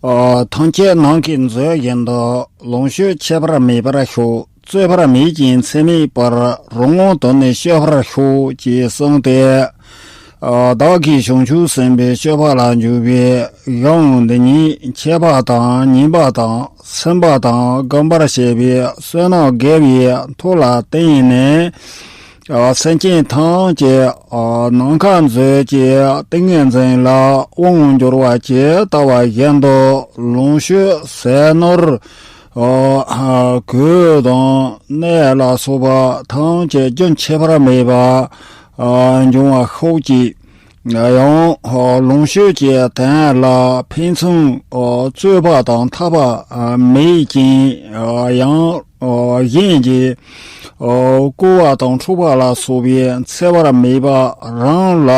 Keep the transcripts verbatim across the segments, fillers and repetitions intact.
ཐམས་ཅད་ནམ་མཁའི་མཛོད་བཞིན་དུ། ལོངས་སྤྱོད་ཁྱད་པར་མེད་པར་ཤོག། རྩོད་པ་མེད་ཅིང་འཚེ་མེད་པར། རང་དབང་དུ་ནི་སྤྱོད་པར་ཤོག། ཅེས་གསུངས་ཏེ། བདག་གིས་བྱང་ཆུབ་སེམས་དཔའི་སྤྱོད་པ་ལ་འཇུག་པའི་གཞུང་འདི་ཉིད། འཆད་པ་དང་ཉན་པ་དང་གསན་པ་དང་བསྒོམ་པར་བྱེད་པའི་བསོད་ནམས་དགེ་བའི་མཐུ་ལ་བརྟེན་ནས། སེམས་ཅན་ཐམས་ཅད་ནམ་མཁའ་མཛོད་ཀྱི་ཏིང་ངེ་འཛིན་ལ་དབང་བསྒྱུར་བར་བྱེད་ལྟ་བ་བཞིན་དུ། ལོངས་སྤྱོད་ཟས་ནོར་གོས་དང་གནས་ལ་སོགས་པ་ཐམས་ཅད་རྒྱུན་ཆད་པར་མེད་པ་འབྱུང་བར་ཤོག་ཅིག། ཡང་ལོངས་སྤྱོད་ཀྱི་དོན་ལ་ཕན་ཚུན་རྩོད་པ་དང་འཐབ་པ་མེད་ཅིང་། ཡང་གཞན་གྱི་རྐུ་བ་དང་འཁྲུག་པ་ལ་སོགས་པའི་འཚེ་བ་མེད་པ། རང་ལ་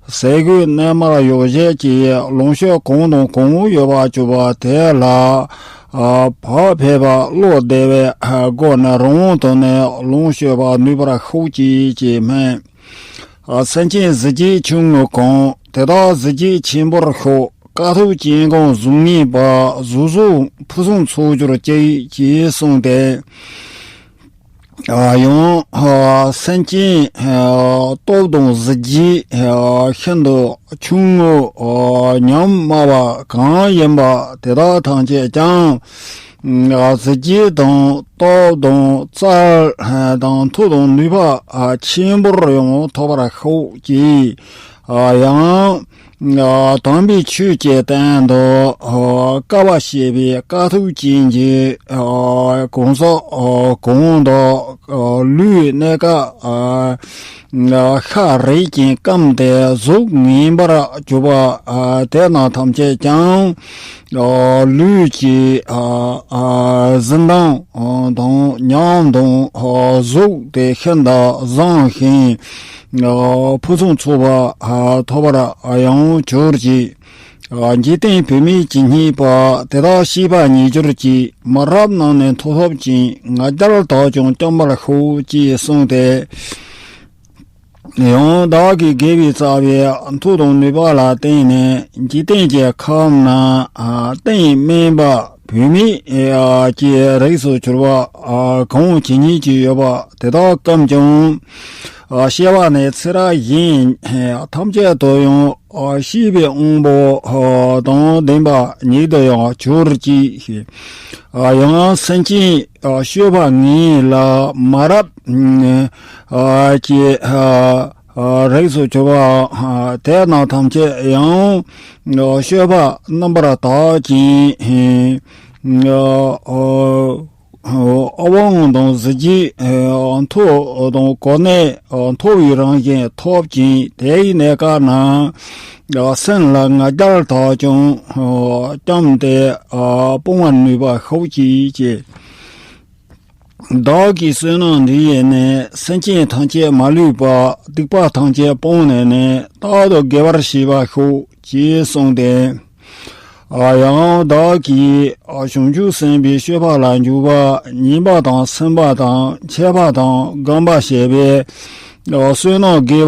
ཟས་གོས་གནས་མལ་ཡོ་བྱད་ཀྱི་ལོངས་སྤྱོད་གང་དང་གང་ཡོད་པར་གྱུར་པ་དེ་ལ་བག་ཕེབས་པ་བློ་བདེ་བའི་སྒོ་ནས་རང་དབང་དུ་ནི་ལོངས་སྤྱོད་པར་ནུས་པར་ཤོག་ཅིག་ཅེས་སྨྲས། སེམས་ཅན་གཟི་བརྗིད་ཆུང་ངུ་གང་། དེ་དག་གཟི་བརྗིད་ཆེན་པོར་ཤོག། དཀའ་ཐུབ་ཅན་གང་གཟུགས་ངན་པ། གཟུགས་གཟུགས་ཕུན་སུམ་ཚོགས་གྱུར་ཅིག། ཅེས་གསུངས་ཏེ། ཡང་སེམས་ཅན་སྟོབས་དང་གཟི་བརྗིད་ཤིན་ཏུ་ཆུང་ངུ་ཉམས་དམའ་བ་གང་ཡིན་པ་དེ་དག་ཐམས་ཅད་ཀྱང་། གཟི་བརྗིད་དང་སྟོབས་དང་རྩལ་དང་མཐུ་དང་ནུས་པ་ཆེན་པོར་ཡང་ཐོབ་པར་ཤོག་ཅིག། ཡང་དམ་པའི་ཆོས་ཀྱི་སྟེང་དུ་དཀའ་བ་སྤྱད་པའི་དཀའ་ཐུབ་ཅན་གྱི་གང་ཟག་གང་དག་ལུས་གནས་སྐབས་ཤ་རེག་ཅིང་སྐམ་སྟེ་གཟུགས་ངན་པར་གྱུར་པ་དེ་རྣམས་ཐམས་ཅད་ཀྱང་ལུས་ཀྱི་གཟི་མདངས་དང་ཉམས་དང་གཟུགས་དེ་ཤིན་ཏུ་བཟང་ཞིང་ཕུན་སུམ་ཚོགས་པ་ཐོབ་པར་ཡང་གྱུར་ཅིག། འཇིག་རྟེན་བུད་མེད་ཇི་སྙེད་པ། དེ་དག་སྐྱེས་པ་ཉིས་འགྱུར་གྱིས། མི་རབས་རྣམས་ནི་མཐུ་ཐོབ་ཅིང་། ང་རྒྱལ་དག་ཀྱང་བསྐྱངས་པར་ཤོག། ཅེས་གསུངས་ཏེ། ཡང་བདག་གིས་དགེ་བའི་རྩ་བའི་མཐུ་དང་ནུས་པ་ལ་བརྟེན་ནས་འཇིག་རྟེན་གྱི་ཁམས་ན་རྟེན་དམན་པ་བུད་མེད་ཀྱི་རིགས་སུ་གྱུར་པ་གང་ཇི་སྙེད་ཅིག་ཡོད་པ་དེ་དག་སྐམ་ཀྱང་། སྐྱེ་བ་ནས་ཚེ་རབས་གཞན་ཐམས་ཅད་དུ་ཡང་ཤེས་པའི་དབང་པོ་དང་ལྡན་པ་ཉིད་དུ་ཡང་གྱུར་ཅིག། ཡང་སེམས་ཅན་སྤྱོད་པ་ངན་ལ་མ་རབས་ཀྱི་རིགས་སུ་གྱུར་པ་དེ་རྣམས་ཐམས་ཅད་ཡང་སྤྱོད་པ་རྣམ་པར་དག་ཅིང་། དབང་དང་གཟི་བརྗིད་མཐུ་དང་གོ་གནས་མཐོ་བའི་རང་བཞིན་ཐོབ་ཅིང་། དེའི་གནས་སྐབས་ན་སེམས་ལ་ང་རྒྱལ་དག་ཀྱང་བསྐྱངས་ཏེ་སྤོང་བར་ནུས་པ་ཤོག་ཅིག་ཅེས། བདག་གི་བསོད་ནམས་འདི་ཡིས་ནི། སེམས་ཅན་ཐམས་ཅད་མ་ལུས་པ། སྡིག་པ་ཐམས་ཅད་སྤངས་ནས་ནི། རྟག་ཏུ་དགེ་བར་བྱེད་པར་ཤོག། ཅེས་གསུངས་ཏེ། ཡང་བདག་གིས་བྱང་ཆུབ་སེམས་དཔའི་སྤྱོད་པ་ལ་འཇུག་པ་ཉན་པ་དང་གསན་པ་དང་འཆད་པ་དང་བསྒོམ་པ་བྱས་པའི་བསོད་ནམས་དགེ་བ་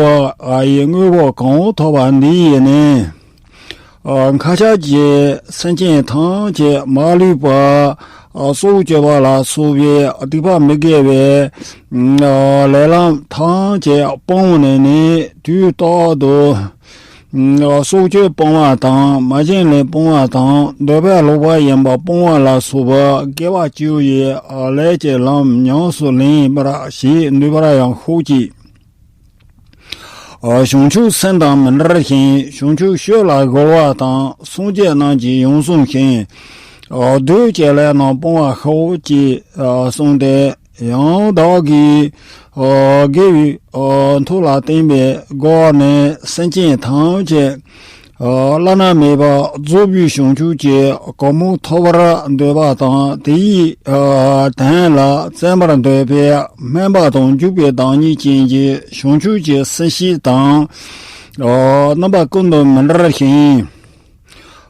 ཡི་དངོས་པོ་གང་ཐོབ་པ་འདི་ཡིས་ནི། མཁའ་ཁྱབ་ཀྱི་སེམས་ཅན་ཐམས་ཅད་མ་ལུས་པ། སྲོག་གཅོད་པ་ལ་སོགས་པའི་སྡིག་པ་མི་དགེ་བའི་ལས་ལམ་ཐམས་ཅད་སྤངས་ནས་ནི་དུས་རྟག་ཏུ་སྲོག་གཅོད་སྤོང་བ་དང་། མ་བྱིན་ལེན་སྤོང་བ་དང་། འདོད་པས་ལོག་པར་གཡེམ་པ་སྤོང་བ་ལ་སོགས་པ་དགེ་བ་བཅུ་ཡི་ལས་ཀྱི་ལམ་ཉམས་སུ་ལེན་པར་བྱེད་ནུས་པར་ཡང་ཤོག་ཅིག། བྱང་ཆུབ་སེམས་དང་མི་འབྲལ་ཞིང་། བྱང་ཆུབ་སྤྱོད་ལ་གཞོལ་བ་དང་། སངས་རྒྱས་རྣམས་ཀྱིས་ཡང་གསུངས་ཤིང་། བདུད་ཀྱི་ལས་རྣམས་སྤོང་བར་ཤོག། ཅེས་གསུངས་ཏེ། ཡང་བདག་གིས་དགེ་བའི་མཐུ་ལ་བརྟེན་པའི་སྒོ་ནས་སེམས་ཅན་ཐམས་ཅད་བླ་ན་མེད་པ་རྫོགས་པའི་བྱང་ཆུབ་ཀྱི་གོ་འཕང་ཐོབ་པར་འདོད་པ་དང་། དེའི་དོན་ལ་བརྩོན་པར་འདོད་པའི་སྨོན་པ་དང་འཇུག་པའི་བདག་ཉིད་ཅན་གྱི་བྱང་ཆུབ་ཀྱི་སེམས་བསྐྱེད་དང་། རྣམ་པ་ཀུན་ཏུ་མི་འབྲལ་ཞིང་།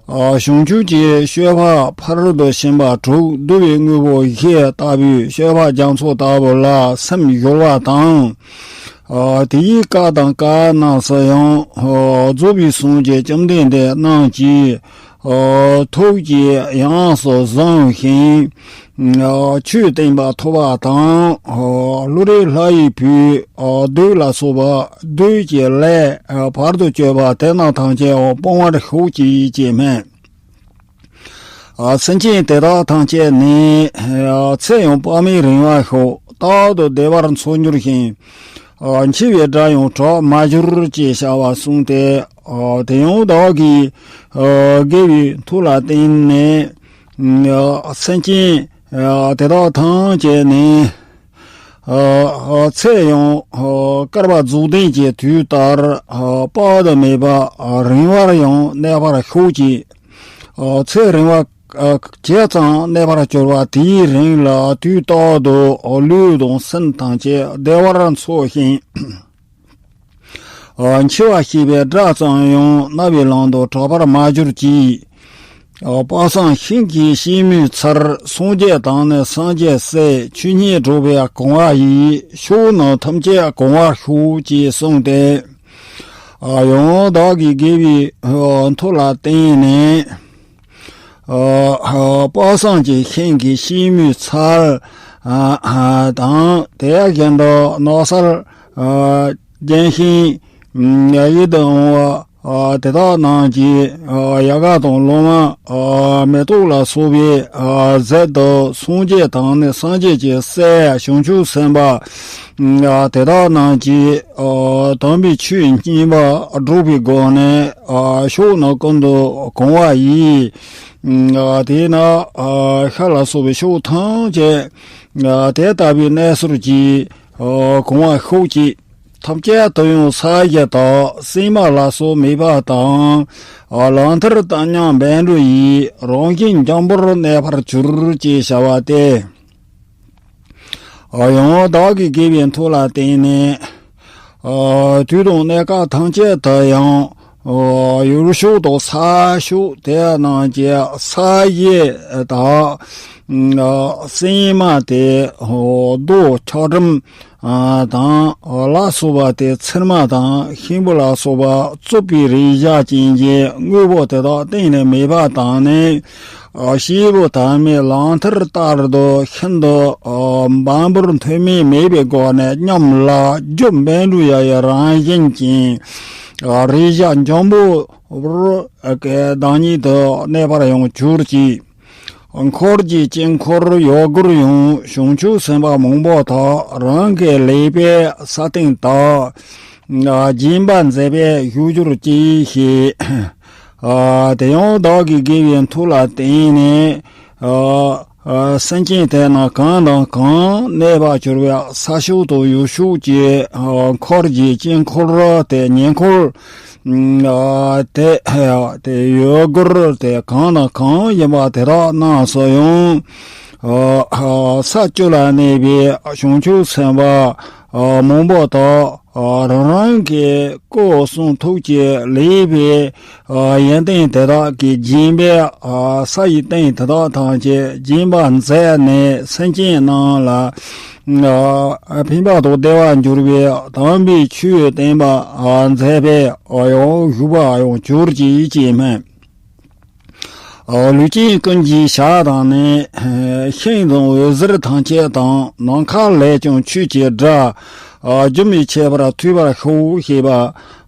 བྱང་ཆུབ་ཀྱི་སྤྱོད་པ་ཕ་རོལ་ཏུ་ཕྱིན་པ་དྲུག་བསྡུ་བའི་དངོས་པོ་བཞི་ལྟ་བུའི་སྤྱོད་པ་རྒྱ་མཚོ་ལྟ་བུ་ལ་སེམས་གཞོལ་བ་དང་། ཨ། དེའི་སྐབས་དང་སྐབས་རྣམས་སུ་ཡང་། ཨ། རྫོགས་པའི་སངས་རྒྱས་བཅོམ་ལྡན་འདས་རྣམས་ཀྱིས། ཨ་ཐུགས་ཀྱིས་ཡོངས་སུ་བཟུང་ཞིང་། ཨ་ཆོས་བསྟན་པ་ཐོབ་པ་དང་། ཨ་ཀླུ་རིགས་ལྷ་ཡི་བུ། ཨ་བདུད་ལ་སོགས་པ་བདུད་ཀྱི་ལས་ཨ་བར་དུ་གཅོད་པ་དེ་རྣམས་ཐམས་ཅད་སྤང་བར་ཤོག་ཅིག་ཅེས་སྨྲས། ཨ་སེམས་ཅན་དེ་དག་ཐམས་ཅད་ནི། ཨ་ཚེ་ཡང་དཔག་མེད་རིང་བར་ཤོག་རྟག་ཏུ་བདེ་བར་འཚོ་འགྱུར་ཞིང་། ཨ་འཆི་བའི་སྒྲ་ཡང་གྲག་མ་གྱུར་ཅེས་བྱ་བ་གསུངས་ཏེ། ཨ་དེ་ཡང་བདག་གིས་ཨ་དགེ་བའི་མཐུ་ལ་བརྟེན་ནས། ཨ་སེམས་ཅན་ཨ་དེ་དག་ཐམས་ཅད་ནི། ཨ་ཚེ་ཡང་ཨ་བསྐལ་པ་རྫོགས་ལྡན་གྱི་དུས་ལྟར་ཨ་དཔག་ཏུ་མེད་པ་ཨ་རིང་བར་ཡང་གནས་པར་ཤོག་ཅིག་ཨ་ཚེ་རིང་བ་ཨ་ཇི་ཙམ་གནས་པར་གྱུར་པ་དེའི་རིང་ལ་དུས་རྟག་ཏུ་ཨ་ལུས་དང་སེམས་ཐམས་ཅད་བདེ་བར་འཚོ་ཞིང་། ཨ་འཆི་བ་ཞེས་པའི་སྒྲ་ཙམ་ཡང་རྣ་བའི་ཀློང་དུ་གྲག་པར་མ་གྱུར་ཅིག་ཨ་དཔག་བསམ་ཤིང་གི་སྐྱེད་མོས་ཚལ། སངས་རྒྱས་དང་ནི་སངས་རྒྱས་སྲས། ཆོས་ཉིད་སྒྲུབ་པའི་གོ་འཕང་ཡི། ཕྱོགས་རྣམས་ཐམས་ཅད་གང་བར་ཤོག་ཅེས་གསུངས་ཏེ། ཨ་ཡང་བདག་གིས་དགེ་བའི་ཨ་མཐུ་ལ་བརྟེན་ནས། ཨ་ཨ་དཔག་བསམ་གྱི་ཤིང་གི་སྐྱེད་མོས་ཚལ་ཨ་ཨ་དང་། དེ་བཞིན་དུ་ནགས་ཚལ་ཨ་ལྗོན་ཤིང་ཨ་ཡིད་དུ་འོང་བ་ཨ་དེ་དག་རྣམས་ཀྱི་ཨ་ཡལ་ག་དང་ལོ་མ་ཨ་མེ་ཏོག་ལ་སོགས་པའི་ཨ་རྫས་དང་། སངས་རྒྱས་དང་ནི་སངས་རྒྱས་ཀྱི་སྲས། བྱང་ཆུབ་སེམས་དཔའ་ཨ་དེ་དག་རྣམས་ཀྱི་ཨ་དམ་པའི་ཆོས་ཉན་པ་སྒྲུབ་པའི་སྒོ་ནས་ཨ་ཕྱོགས་རྣམས་ཀུན་ཏུ་གང་བ་ཡི། ཨ་དེས་ན་ཨ་ཤར་ལ་སོགས་པའི་ཕྱོགས་ཐམས་ཅད་ཨ་དེ་ལྟ་བུའི་གནས་སུ་ཅིག་ཨ་གང་བར་ཤོག་ཅིག་ཐམས་ཅད་དུ་ཡང་ས་གཞི་དག་སྲན་མ་ལ་སོགས་མེད་པ་དང་། ཨ་ལག་མཐིལ་བཏབ་སྙོམས་བཻ་ཌཱུརྱའི་རང་བཞིན་འཇམ་པོར་གནས་པར་གྱུར་ཅེས་བྱ་བ་སྟེ། ཨ་ཡང་བདག་གིས་དགེ་བའི་མཐུ་ལ་བརྟེན་ནས། ཨ་དུས་དང་གནས་སྐབས་ཐམས་ཅད་དུ་ཡང་། ཨ་ཡུལ་ཕྱོགས་དང་ས་ཕྱོགས་དེ་རྣམས་ཀྱི་ས་གཞི་དག་ཨ་སྲན་མ་དེ་ཨ་རྡོ་ཆག་གྲུམ་ཨ་དང་ལ་སོགས་པ་དེ་ཚེར་མ་དང་ཤིང་བུ་ལ་སོགས་པ་བཙོག་པའི་རས་ཆ་ཅན་གྱི་དངོས་པོ་དེ་དག་གཏན་ནས་མེད་པ་དང་ནི། ཨ་སྐྱེས་བུ་དམ་པས་ལག་མཐིལ་ལྟར་དུ་ཤིན་ཏུ་ཨ་འབར་འབུར་ཐོན་མིན་མེད་པའི་སྒོ་ནས་སྙོམས་ལ་རྒྱུ་བཻ་ཌཱུརྱ་ཡི་རང་བཞིན་ཅན་ཨ་རས་ཆ་འཇམ་པོ་བོར་གྱི་བདག་ཉིད་དུ་གནས་པར་ཡང་གྱུར་ཅིག་འཁོར་གྱི་དཀྱིལ་འཁོར་ཡུལ་གུར་ཡང་བྱང་ཆུབ་སེམས་དཔའ་མང་པོ་དག་རང་གི་ལེགས་པའི་ས་སྟེང་དུ་ཨ་སྦྱིན་པ་མཛད་པའི་བཞུགས་གྱུར་ཅིག་ཞེས། ཨ་དེ་ཡང་བདག་གིས་དགེ་བའི་མཐུ་ལ་བརྟེན་ནས། ཨ་ཨ་སེམས་ཅན་དེ་རྣམས་གང་དང་གང་གནས་པར་གྱུར་པའི་ས་ཕྱོགས་དང་ཡུལ་ཕྱོགས་ཀྱི་ཨ་འཁོར་གྱི་དཀྱིལ་འཁོར་དེ་ཉེ་འཁོར་ཨ་དེ་དེ་ཡུལ་གུར་དེ་གང་དང་གང་ཡིན་པ་དེ་དག་རྣམས་སུ་ཡང་ཨ་ཨ་ས་བཅུ་ལ་གནས་པའི་བྱང་ཆུབ་སེམས་དཔའ་ཨ་མང་པོ་དག་ཨ་རང་རང་གི་སྐུ་གསུང་ཐུགས་ཀྱི་ལེགས་པའི་ཨ་ཡོན་ཏན་དེ་དག་གིས་བརྒྱན་པའི་ཨ་ས་ཡི་སྟེང་དེ་དག་ཐམས་ཅད་སྦྱིན་པ་མཛད་ནས་སེམས་ཅན་རྣམས་ལ་ཨ་ཕན་པ་དང་བདེ་བར་འགྱུར་བའི་དམ་པའི་ཆོས་བསྟན་པ་ཨ་མཛད་པའི་ཨ་ཡང་བཞུགས་པ་ཡང་གྱུར་ཅིག་ཅེས་སྨྲས། ཨ་ལུས་ཅན་ཀུན་གྱི་ཞག་དང་ནི། ཤིང་དང་འོད་ཟེར་ཐམས་ཅད་དང་། ནམ་མཁའ་ལས་ཀྱང་ཆོས་ཀྱི་སྒྲ། ཨ་རྒྱུན་མི་འཆད་པར་ཐོས་པར་ཤོག་ཞེས་པ།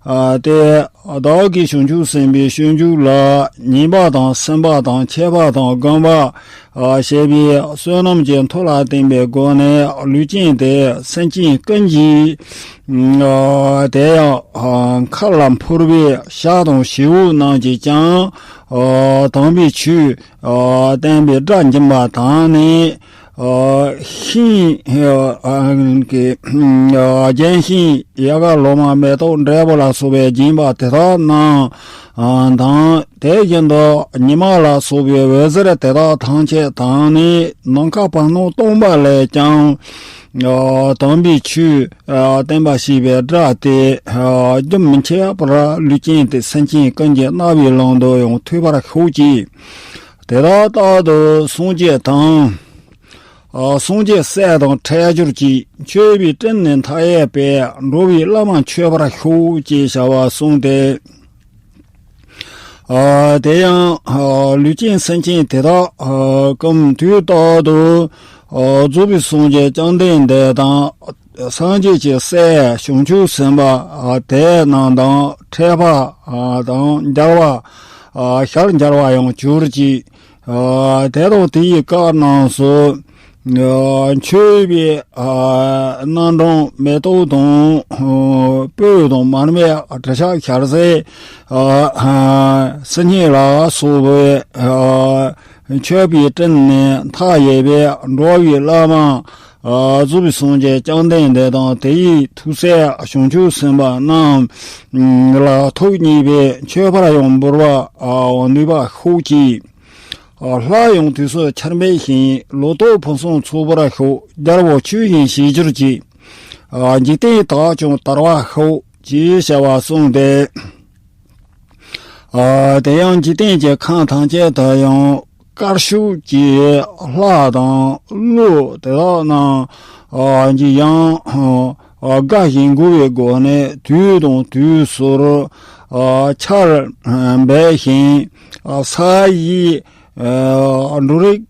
ཨ་སྟེ། བདག་གིས་བྱང་ཆུབ་སེམས་དཔའི་སྤྱོད་འཇུག་ལ་ཉན་པ་དང་སེམས་པ་དང་འཆད་པ་དང་སྒོམ་པ། ཨ་བྱེད་པའི་བསོད་ནམས་ཀྱི་མཐུ་ལ་བརྟེན་པའི་སྒོ་ནས་ལུས་ཅན་དེ་སེམས་ཅན་ཀུན་གྱི། ཨ་དེ་ཡང་ཨ་མཁའ་ལ་འཕུར་བའི་བྱ་དང་བྱིའུ་རྣམས་ཀྱིས་ཀྱང་། ཨ་དམ་པའི་ཆོས་ཨ་བསྟན་པའི་སྒྲ་འབྱིན་པ་དང་ནི། ཨ་ཤིང་ཨ་གི་ཨ་ལྗོན་ཤིང་ཡལ་ག་ལོ་མ་མེ་ཏོག་འབྲས་བུ་ལ་སོགས་པའི་སྦྱིན་པ་དེ་དག་རྣམས་ཨ་དང་། དེ་བཞིན་དུ་ཉི་མ་ལ་སོགས་པའི་འོད་ཟེར་དེ་དག་ཐམས་ཅད་དང་ནི། ནམ་མཁའ་བར་སྣང་སྟོང་པ་ལས་ཀྱང་། ཨ་དམ་པའི་ཆོས་ཨ་བསྟན་པ་ཞེས་པའི་སྒྲ་དེ་ཨ་རྒྱུན་མི་འཆད་པར་ལུས་ཅན་དེ་སེམས་ཅན་ཀུན་གྱི་རྣ་བའི་ཀློང་དུ་ཡང་ཐོས་པར་ཤོག་ཅིག་དེ་དག་རྟག་ཏུ་སངས་རྒྱས་དང་། ཨ་སངས་རྒྱས་སྲས་དང་འཕྲད་གྱུར་ཅིག་མཆོད་པའི་སྤྲིན་ནི་མཐའ་ཡས་པས། འགྲོ་བའི་བླ་མ་མཆོད་པར་ཤོག་ཅེས་བྱ་བ་གསུངས་ཏེ། ཨ། དེ་ཡང་ཨ་ལུས་ཅན་སེམས་ཅན་དེ་དག་ཨ་སྐུ་དུས་རྟག་ཏུ་ཨ་རྫོགས་པའི་སངས་རྒྱས་བཅོམ་ལྡན་འདས་དང་། སངས་རྒྱས་ཀྱི་སྲས་བྱང་ཆུབ་སེམས་དཔའ་ཨ་དེ་རྣམས་དང་འཕྲད་པ་ཨ་དང་མཇལ་བ་ཨ་ཞལ་མཇལ་བ་ཡང་གྱུར་ཅིག་ཨ་དེ་དང་དེ་ཡི་སྐབས་རྣམས་སུ། ཨ་མཆོད་པའི་ཨ་རྣམ་གྲངས་མེ་ཏོག་དང་ཨ་སྤོས་དང་མར་མེ་དྲི་ཆབ་ཞལ་ཟས་ཨ་ཨ་སིལ་སྙན་ལ་སོགས་པའི་ཨ་མཆོད་པའི་སྤྲིན་ནི་མཐའ་ཡས་པའི་འགྲོ་བའི་བླ་མ་ཨ་རྫོགས་པའི་སངས་རྒྱས་བཅོམ་ལྡན་འདས་དང་དེ་ཡི་ཐུགས་སྲས་བྱང་ཆུབ་སེམས་དཔའ་རྣམས་ལ་ཐུགས་མཉེས་པའི་མཆོད་པར་ཡང་འབུལ་བ་ཨ་ནུས་པ་ཤོག་ཅིག་ཨ་སླར་ཡང་དུས་སུ་ཆར་འབེབས་ཤིང་ལོ་ཏོག་ཕུན་སུམ་ཚོགས་པར་ཤོག་རྒྱལ་པོ་ཆོས་བཞིན་ཞི་གྱུར་ཅིག་ཨ་འཇིག་རྟེན་དག་ཀྱང་དར་བར་ཤོག་ཅེས་བྱ་བ་གསུངས་ཏེ། ཨ་དེ་ཡང་འཇིག་རྟེན་གྱི་ཁམས་ཐམས་ཅད་དུ་ཡང་དཀར་ཕྱོགས་ཀྱི་ལྷ་དང་ཀླུ་དེ་དག་རྣམས་ཨ་གྱི་ཡང་ཨ་དགའ་ཞིང་མགུ་བའི་སྒོ་ནས་དུས་དང་དུས་སུ་ཨ་ཆར་འབེབས་ཤིང་ཨ་ས་ཡི་ཨ་འབྲུ་རིགས་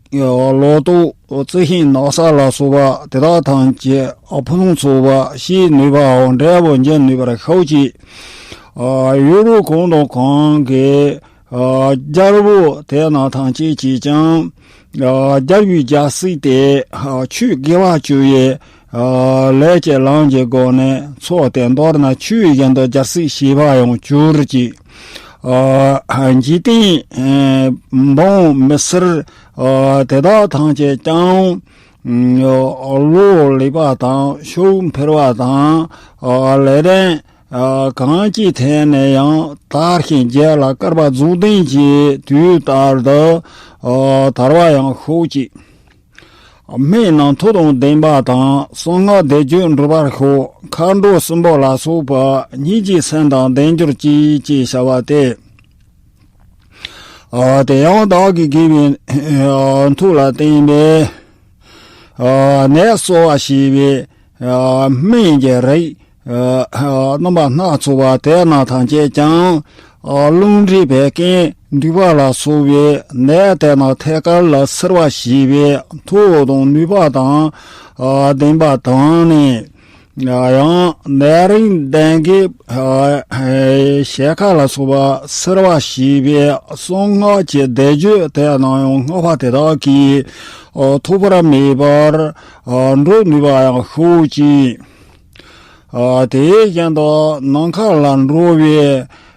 ལོ་ཏོག་རྩི་ཤིང་ནགས་ཚལ་ལ་སོགས་པ་དེ་དག་ཐམས་ཅད་ཨ་ཕུན་སུམ་ཚོགས་པ་ཞིག་ནུས་པའམ་འབྲས་བུ་འབྱིན་ནུས་པར་ཤོག་ཅིག་ཨ་ཡུལ་གང་དང་གང་གི་ཨ་རྒྱལ་པོ་དེ་རྣམས་ཐམས་ཅད་ཀྱིས་ཀྱང་ཨ་རྒྱལ་པོའི་རྒྱལ་སྲིད་དེ་ཨ་ཆོས་དགེ་བ་བཅུ་ཡི་ཨ་ལས་ཀྱི་ལམ་གྱི་སྒོ་ནས་འཚོ་སྟེ། མདོར་ན་ཆོས་བཞིན་དུ་རྒྱལ་སྲིད་བྱེད་པ་ཡང་གྱུར་ཅིག་ཨ་འཇིག་རྟེན་འབངས་མི་སེར་ཨ་དེ་དག་ཐམས་ཅད་ཀྱང་བློ་ལེགས་པ་དང་ཤུགས་འཕེལ་བ་དང་ལས་ལྡན་གང་གི་ཐད་ནས་ཡང་དར་ཞིང་རྒྱས་ལ་བསྐལ་པ་རྫོགས་ལྡན་གྱི་དུས་ལྟར་དུ་དར་བ་ཡང་ཤོག་ཅིག་སྨན་རྣམས་མཐུ་དང་ལྡན་པ་དང་གསང་སྔགས་བཟླས་བརྗོད་འགྲུབ་པར་ཤོག་མཁའ་འགྲོ་སྲིན་པོ་ལ་སོགས་པ་སྙིང་རྗེའི་སེམས་དང་ལྡན་གྱུར་ཅིག་ཅེས་བྱ་བ་སྟེ། ཨ་དེ་ཡང་བདག་གིས་དགེ་བའི་ཨ་མཐུ་ལ་བརྟེན་པའི་ཨ་ནད་གསོ་བར་བྱེད་པའི་ཨ་སྨན་གྱི་རིགས་ཨ་རྣམ་པ་སྣ་ཚོགས་པ་དེ་རྣམས་ཐམས་ཅད་ཀྱང་ཨ་རླུང་མཁྲིས་བད་ཀན་མདུང་པ་ལ་སོགས་པའི་ནད་དེ་རྣམས་ཐད་ཀར་ལ་སེལ་བར་བྱེད་པའི་མཐུ་དང་ནུས་པ་དང་ཨ་ལྡན་པ་དང་ནི། ཡང་ནད་རིགས་ལྡན་གྱི་ཨ་ཞལ་ཁ་ལ་སོགས་པ་སེལ་བར་བྱེད་པའི་གསང་སྔགས་ཀྱི་བཟླས་བརྗོད་དེ་རྣམས་ཡང་སྔགས་པ་དེ་དག་གིས་ཨ་ཐོགས་པ་མེད་པར་ཨ་འགྲུབ་ནུས་པ་ཡང་ཤོག་ཅིག་ཨ་དེ་བཞིན་དུ་ནམ་མཁའ་ལ་འགྲོ་བའི་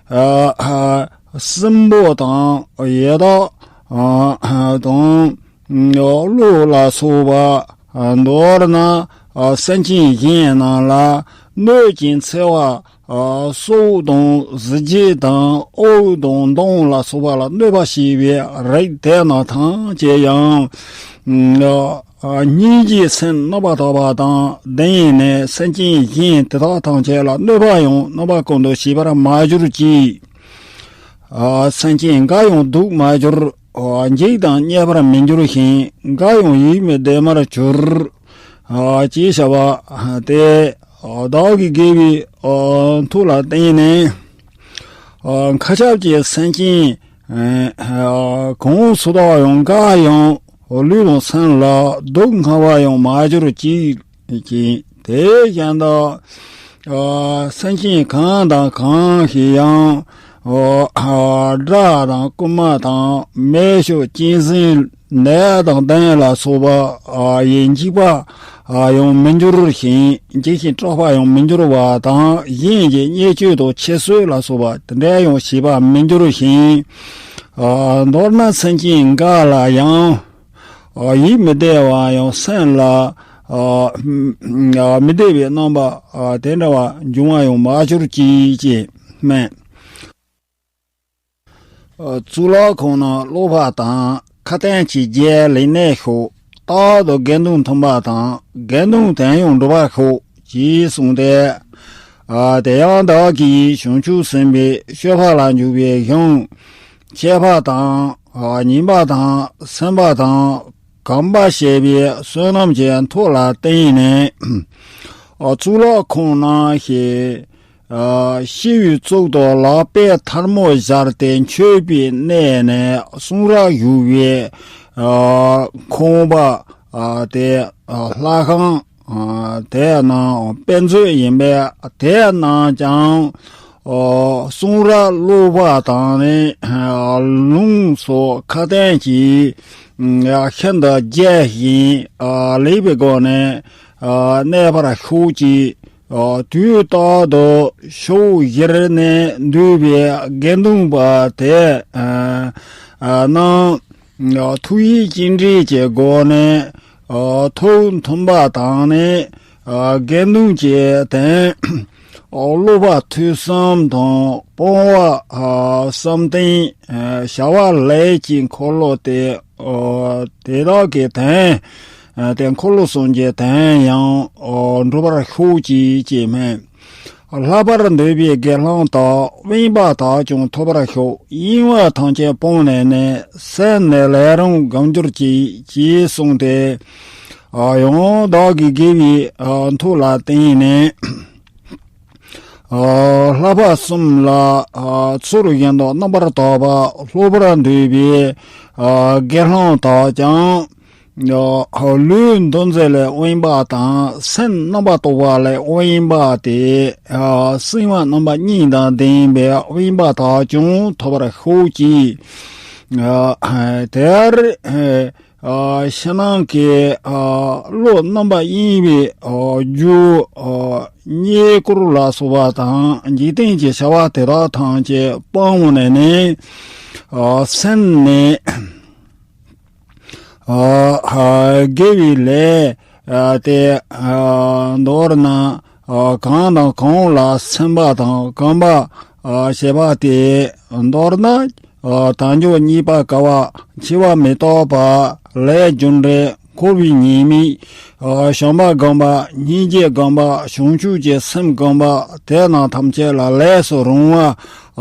ཨ་ཨ་སྲིན་པོ་དང་ཡི་དྭགས་ཨ་དང་། ཀླུ་ལ་སོགས་པ། མདོར་ན་སེམས་ཅན་གཞན་རྣམས་ལ་གནོད་ཅིང་འཚེ་བ། སྲོག་དང་གཟི་བརྗིད་དང་དབུགས་དང་གདོང་ལ་སོགས་པ་ལ་གནོད་པ་བྱེད་པའི་རིགས་དེ་རྣམས་ཐམས་ཅད་ཡང་སྙིང་རྗེའི་སེམས་རྣམ་པར་དག་པ་དང་ལྡན་ནས་སེམས་ཅན་གཞན་དེ་དག་ཐམས་ཅད་ལ་གནོད་པ་ཡང་རྣམ་པ་ཀུན་ཏུ་བྱེད་པར་མ་གྱུར་ཅིག་སེམས་ཅན་འགའ་ཡང་སྡུག་མ་གྱུར། འཇིགས་དང་བརྙས་པར་མི་འགྱུར་ཞིང་། འགའ་ཡང་ཡིད་མི་བདེ་བར་གྱུར། ཅེས་བྱ་བ་སྟེ། བདག་གི་དགེ་བའི་མཐུ་ལ་བརྟེན་ནས། མཁའ་ཁྱབ་ཀྱི་སེམས་ཅན་གང་སུ་དག་ཡང་འགའ་ཡང་ལུས་དང་སེམས་ལ་སྡུག་བསྔལ་བ་ཡང་མ་གྱུར་ཅིག་དེ་བཞིན་དུ། སེམས་ཅན་གང་དང་གང་ཞིག་ཡང་། དགྲ་དང་རྐུན་མ་དང་མེ་ཤོག་གཅན་གཟན་ནད་དང་གདོན་ལ་སོགས་པ་ཡིས་འཇིགས་པ་ཡང་མི་འགྱུར་ཞིང་། འཇིགས་ཤིང་སྐྲག་པ་ཡང་མི་འགྱུར་བ་དང་། གཞན་གྱི་བརྙས་བཅོས་དང་འཆི་གསོད་ལ་སོགས་པ་དེ་འདྲ་ཡང་བྱེད་པ་མི་འགྱུར་ཞིང་། མདོར་ན་སེམས་ཅན་འགའ་ལ་ཡང་། ཡིད་མི་བདེ་བ་ཡང་སེམས་ལ་མི་བདེ་བའི་རྣམ་པ་དེ་འདྲ་བ་འབྱུང་བ་ཡང་མ་གྱུར་ཅིག་ཅེས་སྨྲས། གཙུག་ལག་ཁང་ནང་ཀློག་པ་དང་། ཁ་ཏོན་གྱི་རྒྱལ་ལས་གནས་ཤོག་རྟག་ཏུ་དགེ་འདུན་མཐུན་པ་དང་། དགེ་འདུན་དོན་ཡང་འགྲུབ་པར་ཤོག་ཅེས་གསུངས་ཏེ། དེ་ཡང་བདག་གིས་བྱང་ཆུབ་སེམས་དཔའི་སྤྱོད་པ་ལ་འཇུག་པའི་གཞུང་། མཁས་པ་དང་། ཉན་པ་དང་། སེམས་པ་དང་། གོམས་པ་བྱས་པའི་བསོད་ནམས་ཀྱི་མཐུ་ལ་བརྟེན་ནས། གཙུག་ལག་ཁང་ནང་ཞིག་ཨ་ཤི་བའི་གཙུག་ཏུ་ལག་པའི་ཐལ་མོ་སྦྱར་ཏེ་མཆོད་པའི་གནས་ནས་གསུང་རབ་ཞུ་བའི་ཨ་ཁང་པ་ཨ་དེ་ཨ་ལྷ་ཁང་ཨ་དེ་ནང་དཔེ་མཛོད་ཡིན་པས། དེ་ནང་ཀྱང་ཨ་གསུང་རབ་ཀློག་པ་དང་ནི་ཨ་ལུང་སོགས་ཁ་ཏོན་གྱིས་ཨ་ཤིན་ཏུ་རྒྱས་ཤིང་ཨ་ལེགས་པའི་སྒོ་ནས་ཨ་གནས་པར་ཤོག་ཅིག་ཨ་དུས་རྟག་ཏུ་ཕྱོགས་བཞིར་གནས་འདུས་པའི་དགེ་འདུན་པ་དེ་ཨ་ཨ་རྣམས་ཨ་ཐུགས་ཡིད་གཅིག་འདྲེས་ཀྱི་སྒོ་ནས་ཨ་ཐུགས་མཐུན་པ་དང་ནི་ཨ་དགེ་འདུན་གྱི་དོན་ཨ་སློབ་པ་ཐོས་བསམ་དང་སྤོང་བ་ཨ་བསམ་གཏན་ཨ་བྱ་བ་ལས་ཀྱི་འཁོར་ལོ་དེ་ཨ་དེ་དག་གི་དོན་ཨ་དེ་འཁོར་ལོ་གསུམ་གྱི་དོན་ཡང་ཨ་འགྲུབ་པར་ཤོག་ཅིག་ཅེས་སྨོན། ལྷག་པར་འདོད་པའི་དགེ་སློང་དག་དབེན་པ་དག་ཀྱང་ཐོབ་པར་ཤོག་གཡེང་བ་ཐམས་ཅད་སྤངས་ནས་ནི་སེམས་ནི་ལས་རུང་སྒོམ་གྱུར་ཅིག་ཅེས་གསུངས་ཏེ། ཨ་ཡང་བདག་གི་དགེ་བའི་ཨ་མཐུ་ལ་བརྟེན་ནས་ཨ་ལྷག་པ་གསུམ་ལ་ཨ་ཚུལ་བཞིན་དུ་རྣམ་པར་དག་པ་སློབ་པར་འདོད་པའི་ཨ་དགེ་སློང་དག་ཀྱང་། ལུས་འདུ་འཛི་ལས་དབེན་པ་དང་སེམས་རྣམ་པར་དག་པ་ལས་དབེན་པ་དེ་གསང་བ་རྣམ་པ་གཉིས་དང་ལྡན་པའི་དབེན་པ་དག་ཀྱང་ཐོབ་པར་ཤོག་ཅིག་དེར་ཕྱི་ནང་གི་བློ་རྣམ་པ་གཡེང་བའི་རྒྱུ་རྙེད་བཀུར་ལ་སོགས་པ་དང་འཇིག་རྟེན་གྱི་བྱ་བ་དེ་དག་ཐམས་ཅད་སྤངས་ནས་ནི་སེམས་ནི། ཨ་ཨ་དགེ་བའི་ལས་ཨ་དེ་ཨ་མདོར་ན་ཨ་གང་དང་གང་ལ་སེམས་པ་དང་བསྒོམ་པ་ཨ་བྱེད་པ་དེ་མདོར་ན་ཨ་དལ་འབྱོར་རྙེད་པ་དཀའ་བ་འཆི་བ་མི་རྟག་པ་ལས་རྒྱུ་འབྲས་འཁོར་བའི་ཉེས་དམིགས་ཨ་བྱམས་པ་བསྒོམ་པ་སྙིང་རྗེ་བསྒོམ་པ་བྱང་ཆུབ་ཀྱི་སེམས་བསྒོམ་པ་དེ་རྣམས་ཐམས་ཅད་ལ་ལས་སུ་རུང་བ་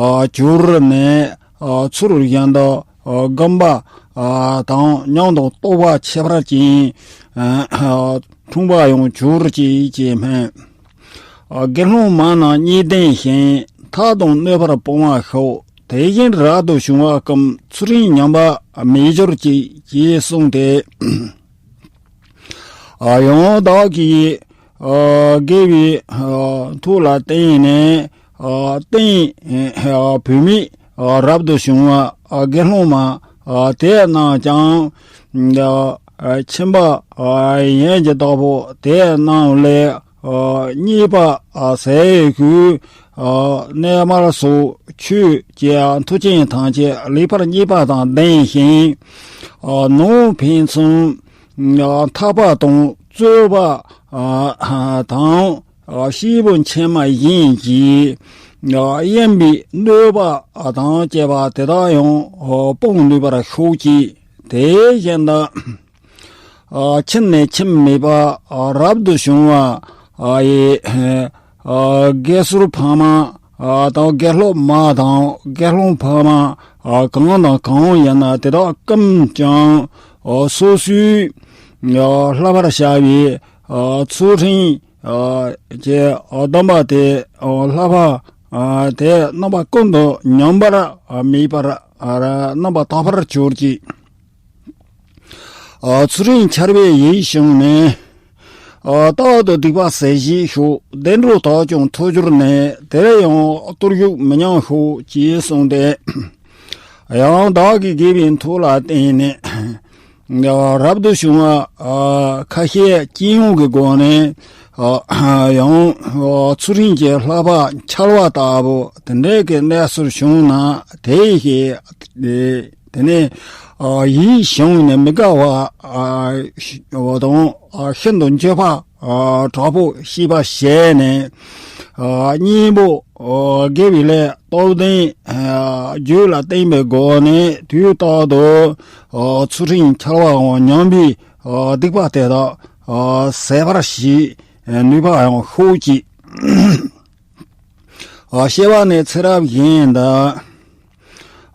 ཨ་གྱུར་ནས་ཨ་ཚུལ་བཞིན་དུ་ཨ་བསྒོམ་པ་ཨ་དང་མྱང་དང་རྟོགས་པ་ཁྱད་པར་ཅན་ཨ་འཁྲུངས་པ་ཡང་གྱུར་ཅིག་ཅེས་སྨོན། ཨ་དགེ་སློང་མ་རྣམས་གཉིས་ལྡན་ཞིང་ཐབས་དང་གནོད་པར་སྤོང་བར་ཤོག་དེ་བཞིན་རབ་ཏུ་བྱུང་བ་ཀུན་ཚུལ་ཁྲིམས་ཉམས་པ་མེད་གྱུར་ཅིག་ཅེས་གསུངས་ཏེ། ཨ་ཡང་བདག་གིས་ཨ་དགེ་བའི་ཨ་མཐུ་ལ་བརྟེན་ནས་ཨ་རྟེན་ཨ་བུད་མེད་ཨ་རབ་ཏུ་བྱུང་བ་ཨ་དགེ་སློང་མ་ཨ་དེ་རྣམས་ཀྱང་ཨ་ཨ་ཁྱིམ་པ་ཨ་ཡན་གྱི་བདག་པོ་དེ་རྣམས་ལས་ཨ་རྙེད་པ་ཨ་ཟད་དགོས་ཨ་གནས་མལ་སོགས་ཆོས་ཀྱི་མཐུ་ཅན་ཐམས་ཅད་ལེགས་པར་རྙེད་པ་དང་ལྡན་ཞིང་ཨ་ནང་ཕན་ཚུན་ཨ་ཐར་པ་དང་རྩོད་པ་ཨ་དང་ཨ་སྐྱེས་བུ་ཆེན་མ་གཞན་གྱིས་ཨ་གཡེམ་པའི་གནོད་པ་དང་བཅས་པ་དེ་དག་ཡང་ཨ་སྤོང་ནུས་པར་ཤོག་ཅིག་དེ་བཞིན་དུ། ཨ་ཁྱིམ་ནས་ཁྱིམ་མེད་པ་ཨ་རབ་ཏུ་བྱུང་བ་ཨ་ཡི་ཨ་དགེ་ཟུར་ཕ་མ་ཨ་དང་དགེ་སློབ་མ་དང་དགེ་སློང་ཕ་མ་ཨ་གང་དང་གང་ཡིན་ན་དེ་དག་ཀུན་ཀྱང་ཨ་སོ་སོའི་ཨ་བསླབ་པར་བྱ་བའི་ཨ་ཚུལ་ཁྲིམས་ཨ་ཀྱི་ཨ་སྡོམ་པ་དེ་ཨ་བསླབ་པ་ཨ་དེ་རྣམ་པ་ཀུན་ཏུ་ཉམས་པར་ཨ་མེད་པར་ཨ་རྣམ་པར་དག་པར་གྱུར་ཅིག་ཨ་ཚུལ་ཁྲིམས་འཆལ་བའི་ཡིད་བྱུང་ནས། ཨ་རྟག་ཏུ་སྡིག་པ་ཟད་བྱེད་ཤོག་བདེ་འགྲོ་དག་ཀྱང་ཐོབ་གྱུར་ནས། དེར་ཡང་གཏོར་བཤིག་མི་མྱང་ཤོག་ཅེས་གསུངས་ཏེ། ཡང་བདག་གིས་དགེ་བའི་མཐུ་ལ་བརྟེན་ནས། ཨ་རབ་ཏུ་བྱུང་བ་ཨ་ཁ་ཤས་སྤྱི་ཡོངས་ཀྱི་སྒོ་ནས་ཨ་ཡང་ཨ་ཚུལ་ཁྲིམས་ཀྱི་བསླབ་པ་འཆལ་བ་ལྟ་བུ་དེ་འདྲའི་གི་གནས་ཚུལ་བྱུང་ན། དེ་ཡི་དེ་ནས་ཨ་ཡིད་བྱུང་ནས་མི་དགའ་བ་ཨ་ཤི་བ་དང་ཨ་ཤིན་ཏུ་འགྱོད་པ་ཨ་དྲག་པོ་སྐྱེས་པ་བྱས་ནས། ཨ་གཉེན་པོ་ཨ་དགེ་བའི་ལས་སྟོབས་ལྡན་ཨ་རྒྱུད་ལ་བརྟེན་པའི་སྒོ་ནས་དུས་རྟག་ཏུ་ཨ་ཚུལ་ཁྲིམས་འཆལ་བའམ་ཉམས་པའི་ཨ་སྡིག་པ་དེ་དག་ཨ་ཟད་པར་བྱེད་ནུས་པ་ཡང་ཤོག་ཅིག་ཨ་བཤད་པ་ནི་ཚེ་རབས་གཞན་དུ།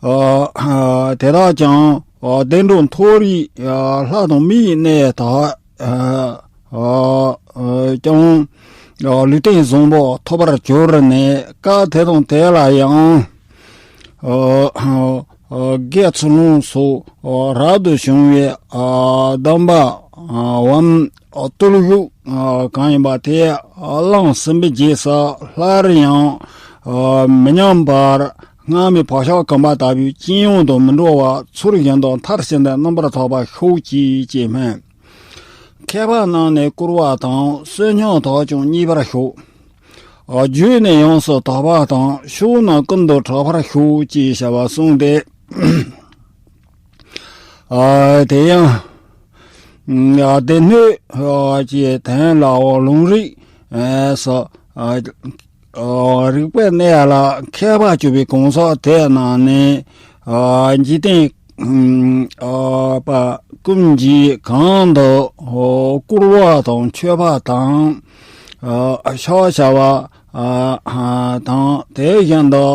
ཨ་ཨ་དེ་དག་ཀྱང་ཨ་བདེ་འགྲོ་མཐོ་རིས་ཨ་ལྷ་དང་མིའི་གནས་དག་ཨ་ཨ་ཨ་ཀྱང་ ལུས་རྟེན་བཟང་པོ་ཐོབ་པར་གྱུར་ནས། སྐབས་དེ་དང་དེ་ལ་ཡང་། དགེ་ཚུལ་སློང་སོགས་རབ་ཏུ་བྱུང་བའི་སྡོམ་པ་བམ་བརྟུལ་ཞུགས་གང་ཡིན་པ་དེ་གླིང་སྲིན་པོའི་རྗེས་སུ་སླར་ཡང་མི་ཉམས་པར་སྔར་མེད་བག་ཆགས་གོམས་པ་ལྟ་བུའི་ཅི་ཡང་དུ་མི་འགྲོ་བར་ཚུལ་བཞིན་དུ་མཐར་ཕྱིན་ཏེ་རྣམ་པར་དག་པར་ཤོག་ཅིག་ཅེས་སྨོན། མཁས་པ་རྣམས་ནི་བཀུར་བ་དང་བསོད་སྙོམས་དག་ཀྱང་མཉེས་པར་ཤོག། རྒྱུད་ནི་ཡོངས་སུ་དག་པ་དང་ཕྱོགས་རྣམས་ཀུན་ཏུ་གྲགས་པར་ཤོག་ཅེས་བྱ་བ་གསུངས་ཏེ། དེ་ཡང་སྡེ་སྣོད་ཀྱི་དོན་ལའོ། ལུང་རིགས་སོགས་རིགས་པའི་གནས་ལ་མཁས་པ་གྱུར་པའི་གང་ཟག་དེ་རྣམས་ནི་འཇིག་རྟེན་པ་ཀུན་གྱིས་གང་དུ་བཀུར་བ་དང་མཆོད་པ་དང་ཕྱག་བྱ་བ་དང་དེ་བཞིན་དུ་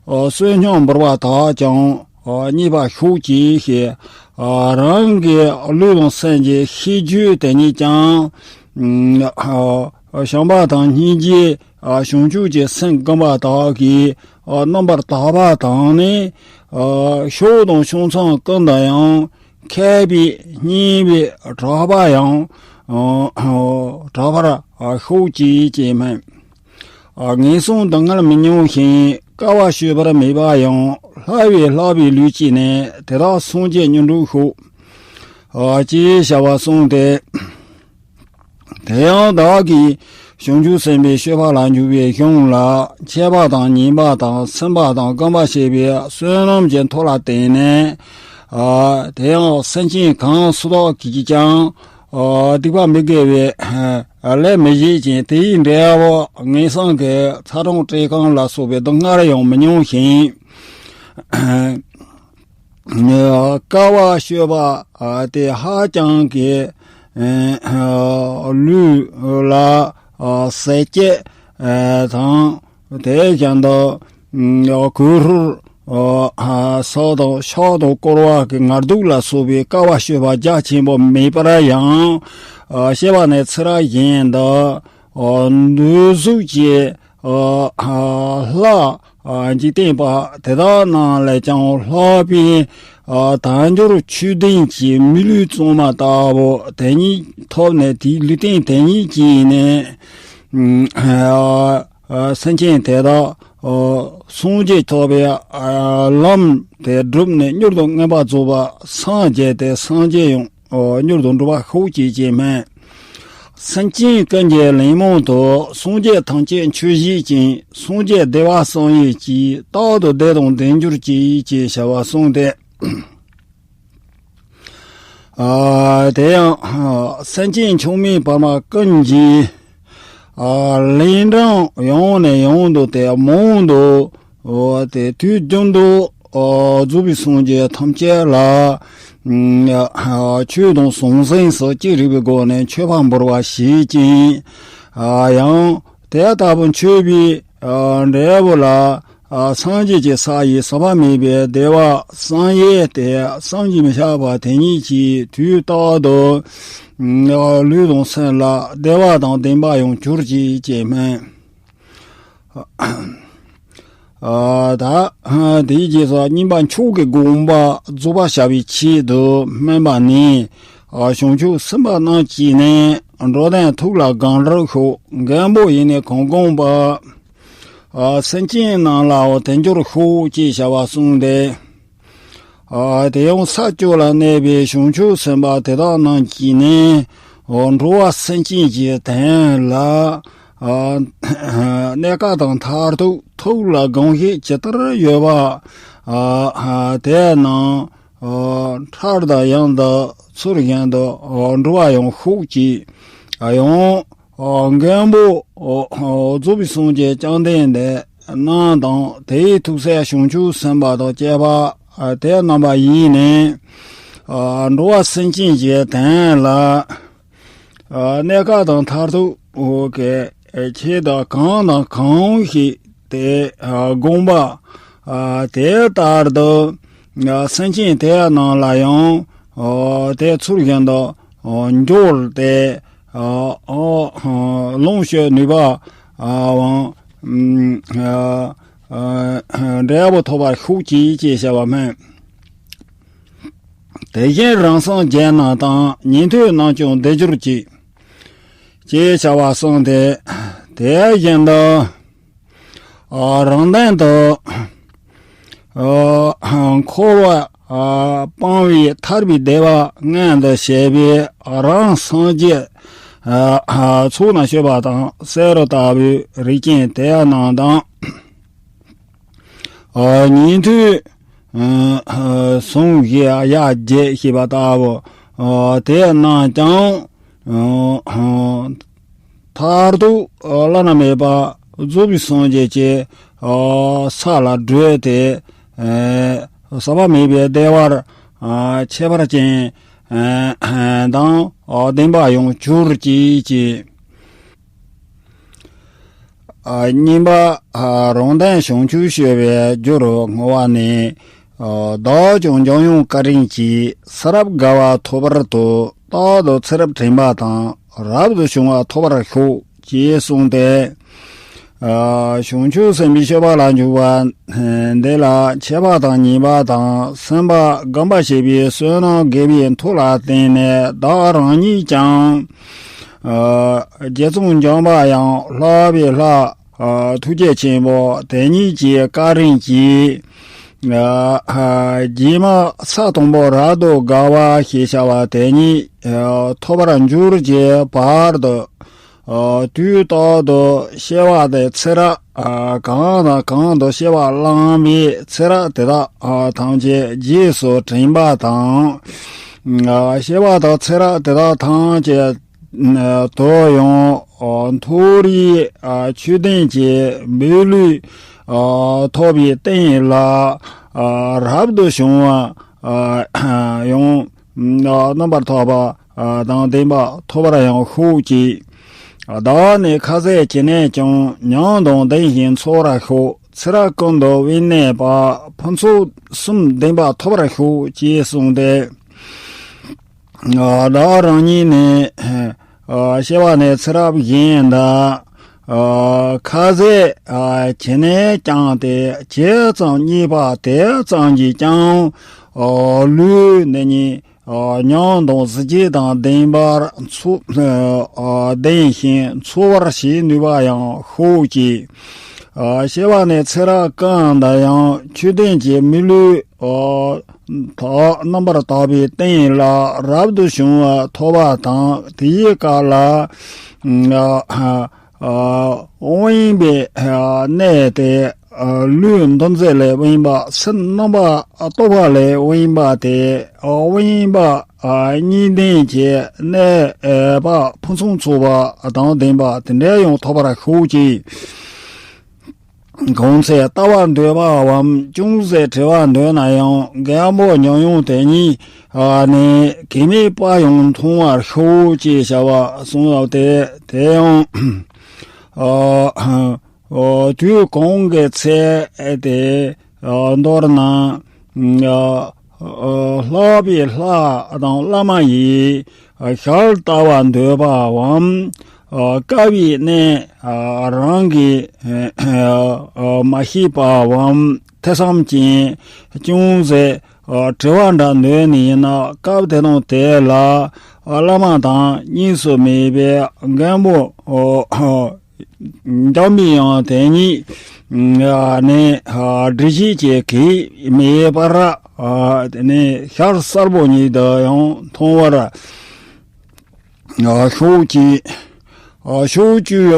བསོད་སྙོམས་འབུལ་བ་དག་ཀྱང་མཉེས་པར་ཤོག་ཅིག་ཞེས། རང་གི་ལུས་དང་སེམས་ཀྱི་ཤེས་རྒྱུད་དེ་ཉིད་ཀྱང་བྱམས་པ་དང་སྙིང་རྗེ་བྱང་ཆུབ་ཀྱི་སེམས་བསྒོམ་པ་དག་གིས་རྣམ་པར་དག་པ་དང་ནི། ཕྱོགས་དང་ཕྱོགས་མཚམས་ཀུན་ཏུ་ཡང་མཁས་པས་མཉེས་པས་གྲགས་པ་ཡང་གྲགས་པར་ཤོག་ཅིག་ཅེས་སྨོན། ངན་སོང་སྡུག་བསྔལ་མི་མྱོང་ཞིང་དཀའ་བ་སྤྱོད་པར་མོས་པ་ཡང་ལྷ་བས་ལྷག་པའི་ལུས་སྐྱེས་ནས་དེ་དག་སངས་རྒྱས་མྱུར་འགྲུབ་ཤོག། ཅེས་བྱ་བ་གསུངས་ཏེ། དེ་ཡང་བདག་གིས་བྱང་ཆུབ་སེམས་དཔའི་སྤྱོད་པ་ལ་འཇུག་པའི་གཞུང་ལ་མཁས་པ་དང་ཉན་པ་དང་སེམས་པ་དང་བསྒོམ་པ་བྱས་པའི་བསོད་ནམས་ཀྱི་མཐུ་ལ་བརྟེན་ནས། དེ་ཡང་སེམས་ཅན་གང་སུ་དག་གིས་ཀྱང་སྡིག་པ་མི་དགེ་བའི་ལས་མི་བྱེད་ཅིང་དེའི་འབྲས་བུ་ངན་སོང་གི་ཚ་གྲང་བཀྲེས་སྐོམ་ལ་སོགས་པའི་སྡུག་བསྔལ་ཡང་མི་མྱོང་ཞིང་། དཀའ་བ་སྤྱོད་པ་དེ་ཧ་ཅང་གི་ལུས་ལ་ཟས་བཅད་དང་དེ་བཞིན་དུ་གོས་ཧྲུལ་ས་དང་ཕྱག་དང་བསྐོར་བ་གི་ངར་སྡུག་ལ་སོགས་པའི་དཀའ་བ་སྤྱོད་པ་རྒྱ་ཆེན་པོ་མེད་པར་ཡང་བཤད་པ་ནི་ཚིག་ར་བཞིན་དུ་འདོད་གཟུགས་ཀྱི་ལྷ་འཇིག་རྟེན་པ་དེ་དག་རྣམས་ལས་ཀྱང་ལྷག་པའི་དལ་འབྱོར་ཆོས་ལྡན་གྱི་མི་ལུས་གཙང་མ་ལྟ་བུ་དེ་ཉིད་ཐོབ་ནས་དེའི་ལུས་རྟེན་དེ་ཉིད་ཀྱིས་ནི། སེམས་ཅན་དེ་དག་སངས་རྒྱས་ཐོབ་པའི་ལམ་དེ་བསྒྲུབས་ནས་མྱུར་དུ་མངོན་པར་རྫོགས་པར་སངས་རྒྱས་ཏེ་སངས་རྒྱས་ཡང་མྱུར་དུ་འགྲུབ་པར་ཤོག་ཅེས་ཀྱི་སྨོན། སེམས་ཅན་ཀུན་གྱི་ལན་མང་དུ་སངས་རྒྱས་ཐམས་ཅད་མཆོད་བྱེད་ཅིང་སངས་རྒྱས་བདེ་བ་གསུམ་ཡོད་ཀྱིས་རྟག་ཏུ་བདེ་དང་ལྡན་གྱུར་ཅིག་ཅེས་བྱ་བ་གསུངས་ཏེ། དེ་ཡང་སེམས་ཅན་མཆོག་དམན་བར་མ་ཀུན་གྱི་ལན་གྲངས་ཡང་ནས་ཡང་དུ་དེ་མང་དུ་དེ་དུས་རྒྱུན་དུ་རྫོགས་པའི་སངས་རྒྱས་ཐམས་ཅད་ལ་ཆོས་དང་ཟང་ཟིང་སོགས་ཅི་རིགས་པའི་སྒོ་ནས་མཆོད་པ་འབུལ་བ་བྱེད་ཅིང་ཡང་དེ་ལྟ་བུ་མཆོད་པའི་འབྲས་བུ་ལ། སངས་རྒྱས་ཀྱི་ས་ཡི་ཟད་པ་མེད་པའི་བདེ་བ་བསམ་ཡས་ཏེ་བསམ་གྱིས་མི་ཁྱབ་པ་དེ་ཉིད་ཀྱིས་དུས་རྟག་ཏུ་ལུས་དང་སེམས་ལ་བདེ་བ་དང་ལྡན་པ་ཡང་གྱུར་ཅིག་ཅེས་སྨོན། ད་དེའི་རྗེས་སུ་སྙིམ་པ་མཆོག་གི་དགོངས་པ་རྫོགས་པར་བྱ་བའི་ཆེད་དུ་སྨོན་པ་ནི། བྱང་ཆུབ་སེམས་དཔའ་རྣམས་ཀྱིས་ནི་འགྲོ་དོན་ཐུགས་ལ་བསྒོམ་པར་ཤོག། མགོན་པོ་ཡིས་ནི་གང་བསྒོམས་པ། སེམས་ཅན་རྣམས་ལའང་དལ་འབྱོར་ཤོག་ཅེས་བྱ་བ་གསུངས་ཏེ། དེ་ཡང་ས་བཅུ་ལ་གནས་པའི་བྱང་ཆུབ་སེམས་དཔའ་དེ་དག་རྣམས་ཀྱིས་ནི་འགྲོ་བ་སེམས་ཅན་གྱི་དོན་ལ་གནས་སྐབས་དང་མཐར་ཐུག་ཐུགས་ལ་བསྒོམ་ཤེས་ཇི་ལྟར་ཡོད་པ་དེ་རྣམས་ཕྲ་རུ་དང་ཡང་དག་ཚུལ་བཞིན་དུ་འགྲོ་བ་ཡང་ཤོག་ཅིག། ཡང་། མགོན་པོ་རྫོགས་པའི་སངས་རྒྱས་བཅོམ་ལྡན་འདས་རྣམས་དང་དེའི་ཐུགས་སྲས་བྱང་ཆུབ་སེམས་དཔའ་དང་བཅས་པ་དེ་རྣམ་པ་ཡིས་ནི་འགྲོ་བ་སེམས་ཅན་གྱི་དོན་ལ་གནས་སྐབས་དང་མཐར་ཐུག་གི་ཆེད་དུ་གང་དང་གང་ཞིག་དེ་བསྒོམ་པ་དེ་ལྟར་དུ་སེམས་ཅན་དེ་རྣམས་ལ་ཡང་དེ་ཚུལ་བཞིན་དུ་འབྱོར་ཏེ། ཨ་ཨ་ལོངས་སྤྱོད་ནུས་པའང་འབྲས་བུ་ཐོབ་པར་ཤོག་ཅིག་ཅེས་བྱ་བ་སྨོན། དེ་བཞིན་རང་སངས་རྒྱས་རྣམས་དང་། ཉན་ཐོས་རྣམས་ཀྱང་བདེ་གྱུར་ཅིག་ཅེས་བྱ་བ་གསུངས་ཏེ། དེ་བཞིན་དུ་རང་དོན་དུ་འཁོར་བ་སྤང་བའི་ཐར་པའི་བདེ་བ་མངོན་དུ་བྱེད་པའི་རང་སངས་རྒྱས་ཚོགས་རྣམས་སྤྱོད་པ་དང་། བསེ་རུ་ལྟ་བུའི་རིགས་ཅན་དེ་རྣམས་དང་། ཉན་ཐོས་ཟུང་གི་ཡ་བརྒྱད་ཞེས་པ་ལྟ་བུ་དེ་རྣམས་ཀྱང་མཐར་ཐུག་བླ་ན་མེད་པ་རྫོགས་པའི་སངས་རྒྱས་ཀྱི་ས་ལ་བགྲོད་དེ། ཟད་པ་མེད་པའི་བདེ་བར་ཁྱད་པར་ཅན་དང་ལྡན་པ་ཡང་གྱུར་ཅིག་ཅེས། གཉིས་པ། རང་དོན་བྱང་ཆུབ་སྤྱོད་པའི་རྒྱུར་བསྔོ་བ་ནི། བདག་ཀྱང་འཇམ་དབྱངས་བཀའ་དྲིན་གྱིས། ཚེ་རབས་དགའ་བ་ཐོབ་པར་འདོད། རྟག་ཏུ་ཚེ་རབས་དྲན་པ་དང་། རབ་ཏུ་བྱུང་བ་ཐོབ་པར་ཤོག་ཅེས་གསུངས་ཏེ། བྱང་ཆུབ་སེམས་དཔའི་སྤྱོད་པ་ལ་འཇུག་པ་འདི་ལ་ཕྱི་པ་དང་ཉེ་པ་དང་། སེམས་པ་སྒོམ་པ་བྱེད་པའི་བསོད་ནམས་དགེ་བའི་མཐུ་ལ་བརྟེན་ནས་བདག་རང་ཉིད་ཀྱང་། ཨ། རྗེ་བཙུན་འཇམ་པའི་དབྱངས་ལྷག་པའི་ལྷ། ཨ། ཐུགས་རྗེ་ཆེན་པོ་དེ་ཉིད་ཀྱི་བཀའ་དྲིན་གྱིས། ཨ། ཨ། རྗེས་མ་ས་དང་པོ་རབ་ཏུ་དགའ་བ་ཞེས་བྱ་བ་དེ་ཉིད། ཨ། ཐོབ་པར་འགྱུར་གྱི་བར་དུ། ཨ། དུས་རྟག་ཏུ་སྐྱེ་བ་དེ་ཚེ་རབས། ཨ། གང་དང་གང་དུ་སྐྱེ་བ་བླངས་པའི་ཚེ་རབས་དེ་དག་ཨ། ཐམས་ཅད་རྗེས་སུ་དྲན་པ་དང་། ཨ། སྐྱེ་བ་དང་ཚེ་རབས་དེ་དག་ཐམས་ཅད་དུ་ཡང་མཐོ་རིས་ཆོས་ལྡན་གྱི་མི་ལུས་ཐོབ་པའི་རྟེན་ལ་རབ་ཏུ་བྱུང་བ་ཡང་རྣམ་པར་ཐར་པ་དང་ལྡན་པ་ཐོབ་པར་ཡང་ཤོག་ཅིག་བདག་ནི་ཁ་ཟས་བྱིན་ནས་ཀྱང་། མྱང་དང་ལྡན་ཞིང་འཚོ་བར་ཤོག་ཚེ་རབས་ཀུན་ཏུ་དབེན་གནས་པ། ཕུན་ཚོགས་གསུམ་ལྡན་པ་ཐོབ་པར་ཤོག་ཅེས་གསུངས་ཏེ། བདག་རང་ཉིད་ནི་སྐྱེ་བ་ནས་ཚེ་རབས་གཞན་དུ་ཁ་ཟས་བྱིན་ནས་ཀྱང་སྟེ། ཇི་ཙམ་རྙེད་པ་དེ་ཙམ་གྱིས་ཀྱང་ལུས་འདི་ཉིད་མྱང་དང་གཟི་བརྗིད་དང་ལྡན་པར་འཚོ། ལྡན་ཞིང་འཚོ་བར་བྱེད་ནུས་པ་ཡང་ཤོག་ཅིག་སྐྱེ་བ་ནས་ཚེ་རབས་གང་དུ་ཡང་ཆོས་ལྡན་གྱི་མི་ལུས་དག་རྣམ་པར་དག་པའི་རྟེན་ལ་རབ་ཏུ་བྱུང་བ་ཐོབ་པ་དང་། དེའི་སྐབས་ལ་དབེན་པའི་གནས་དེ། ལུས་འདུ་འཛི་ལས་དབེན་པ། སེམས་རྣམ་པར་རྟོག་པ་ལས་དབེན་པ་སྟེ། དབེན་པ་གཉིས་ལྡན་གྱི་གནས་པ་ཕུན་སུམ་ཚོགས་པ་དང་ལྡན་པ་དེ་འདྲ་ཡང་ཐོབ་པར་ཤོག་ཅིག་གང་ཚེ་ལྟ་བར་འདོད་པའམ། ཅུང་ཟད་བྲི་བར་འདོད་ན་ཡང་། མགོན་པོ་ཉམས་མྱོང་དེ་ཉིད་ནི་གེགས་མེད་པ་ཡང་མཐོང་བར་ཤོག་ཅེས་བྱ་བ་གསུངས་པ་སྟེ། དེ་ཡང་། ཨ། ཨ། དུས་གང་གི་ཚེ་དེ་མདོར་ན། ཨ། ལྷག་པའི་ལྷ་དང་བླ་མ་ཡི་ཞལ་ལྟ་བར་འདོད་པའམ། དཀའ་བའི་གནས་རང་གི་མ་ཤེས་པའམ། ཐེ་ཚོམ་ཅན། ཅུང་ཟད་བྲི་བ་འདྲ་འདོད་ནི་ཡིན་ན། སྐབས་དེ་དང་དེ་ལ་བླ་མ་དང་གཉིས་སུ་མེད་པའི་མགོན་པོ་འཇམ་པའི་དབྱངས་དེ་ཉིད་ནས་འགྲེལ་བཤད་ཀྱི་གེགས་མེད་པར། དེ་ནས་ཞལ་གསལ་པོ་ཉིད་དུ་ཡང་མཐོང་བར་ཤོག་ཅིག་ཕྱོགས་བཅུའི་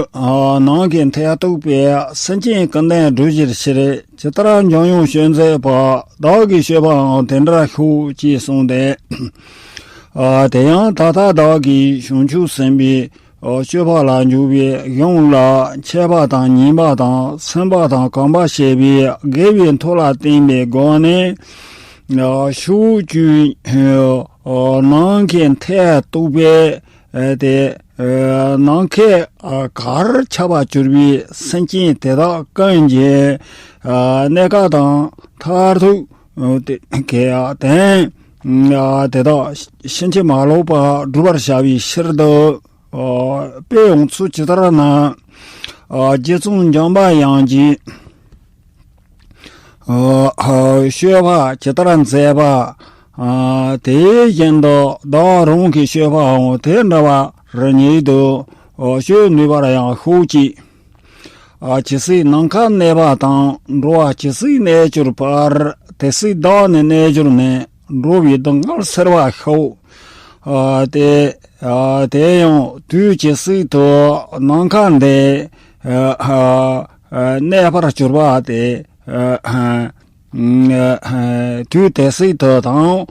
ནམ་མཁའི་མཐས་གཏུགས་པའི་སེམས་ཅན་ཀུན་ལྡན་སྒྲོལ་བྱའི་ཕྱིར། ཇི་ལྟར་འཇམ་དབྱངས་སྤྱོད་མཛད་པ། བདག་གི་སྤྱོད་པའང་དེ་འདྲར་ཤོག་ཅེས་གསུངས་ཏེ། དེ་ཡང་ད་ལྟ་བདག་གིས་བྱང་ཆུབ་སེམས་དཔའི་སྤྱོད་པ་ལ་འཇུག་པའི་གཞུང་ལ་ཕྱི་པ་དང་ཉེ་པ་དང་སེམས་པ་དང་གོམས་པ་བྱས་པའི་དགེ་བའི་མཐུ་ལ་བརྟེན་པའི་སྒོ་ནས། ཕྱོགས་བཅུའི་ནམ་མཁའི་མཐས་གཏུགས་པའི་དེ་ནམ་མཁའི་གར་ཁྱབ་པར་གྱུར་པའི་སེམས་ཅན་དེ་དག་ཀུན་གྱི་གནས་སྐབས་དང་མཐར་ཐུག་གི་དོན་དེ་དག་ཕྱིན་ཅི་མ་ལོག་པར་འགྲུབ་པར་བྱ་བའི་ཕྱིར་དུ། དཔེ་ཡོང་ཚུལ་ཇི་ལྟར་ན། རྗེ་བཙུན་འཇམ་པའི་དབྱངས་ཀྱིས་སྤྱོད་པ་ཇི་ལྟར་མཛད་པ། དེ་བཞིན་དུ་བདག་རང་གི་སྤྱོད་པའང་དེ་འདྲ་བར་ཉིད་དུ་སྤྱོད་ནུས་པར་ཡང་ཤོག་ཅིག། ཇི་སྲིད་ནམ་མཁའ་གནས་པ་དང་། འགྲོ་བ་ཇི་སྲིད་གནས་གྱུར་པར། དེ་སྲིད་བདག་ནི་གནས་གྱུར་ནས། འགྲོ་བའི་སྡུག་བསྔལ་སེལ་བར་ཤོག། དེ་དེ་ཡང་དུས་ཇི་སྲིད་དུ་ནམ་མཁའ་འདི་གནས་པར་གྱུར་པ་དེ། དུས་དེ་སྲིད་དུ་དང་།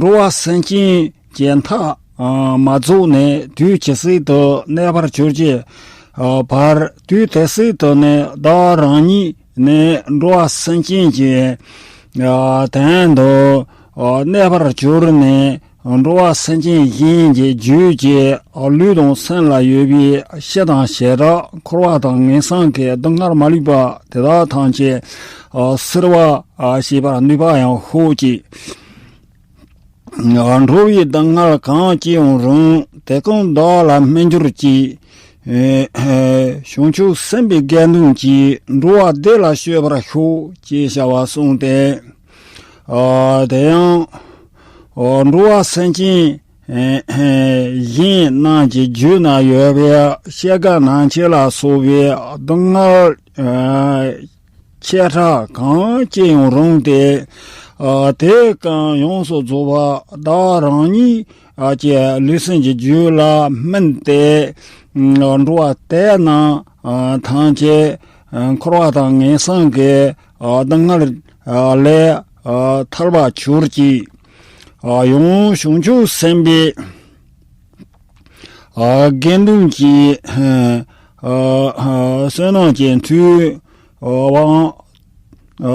འགྲོ་བ་སེམས་ཅན་གྱི་མཐའ་མ་རྫོགས་ནས་དུས་ཇི་སྲིད་དུ་གནས་པར་གྱུར་གྱི་བར། དུས་དེ་སྲིད་དུ་ནི་བདག་རང་ཉིད་ནི་འགྲོ་བ་སེམས་ཅན་གྱི་དོན་དུ་གནས་པར་གྱུར་ནས། འགྲོ་བ་སེམས་ཅན་གཞན་གྱི་རྒྱུད་ཀྱི་ལུས་དང་སེམས་ལ་ཡོད་པའི་ཤི་དང་བྱེ་བྲག་འཁོར་བ་དང་ངན་སོང་གི་སྡུག་བསྔལ་མ་ལུས་པ་དེ་དག་ཐམས་ཅད་སེལ་བ་བྱེད་པར་ནུས་པ་ཡང་ཤོག་ཅིག། འགྲོ་བའི་སྡུག་བསྔལ་གང་སྐྱེ་ཡང་རུང་། དེ་ཀུན་བདག་ལ་སྨིན་གྱུར་ཅིག། བྱང་ཆུབ་སེམས་དཔའི་དགེ་འདུན་གྱིས། འགྲོ་བ་བདེ་ལ་སྤྱོད་པར་ཤོག་ཅེས་བྱ་བ་གསུངས་ཏེ། དེ་ཡང་འགྲོ་བ་སེམས་ཅན་གཞན་རྣམས་ཀྱི་རྒྱུད་ན་ཡོད་པའི་སྐྱེ་རྒ་ན་འཆི་ལ་སོགས་པའི་སྡུག་བསྔལ་ཆེ་ཕྲ་གང་སྐྱེ་ཡང་རུང་སྟེ། ཨ་དེ་ཀུན་ཡོངས་སུ་རྫོགས་པ་བདག་རང་ཉིད་ཀྱི་ལུས་སེམས་ཀྱི་རྒྱུད་ལ་སྨིན་ཏེ། འགྲོ་བ་དེ་རྣམས་ཐམས་ཅད་འཁོར་བ་དང་ངན་སོང་གི་སྡུག་བསྔལ་ལས་ཐར་བར་གྱུར་ཅིག། ཡང་བྱང་ཆུབ་སེམས་དཔའི་ཨ་དགེ་འདུན་གྱི་ཨ་ཨ་བསོད་ནམས་ཀྱི་མཐུ་ཨ་དབང་ཨ་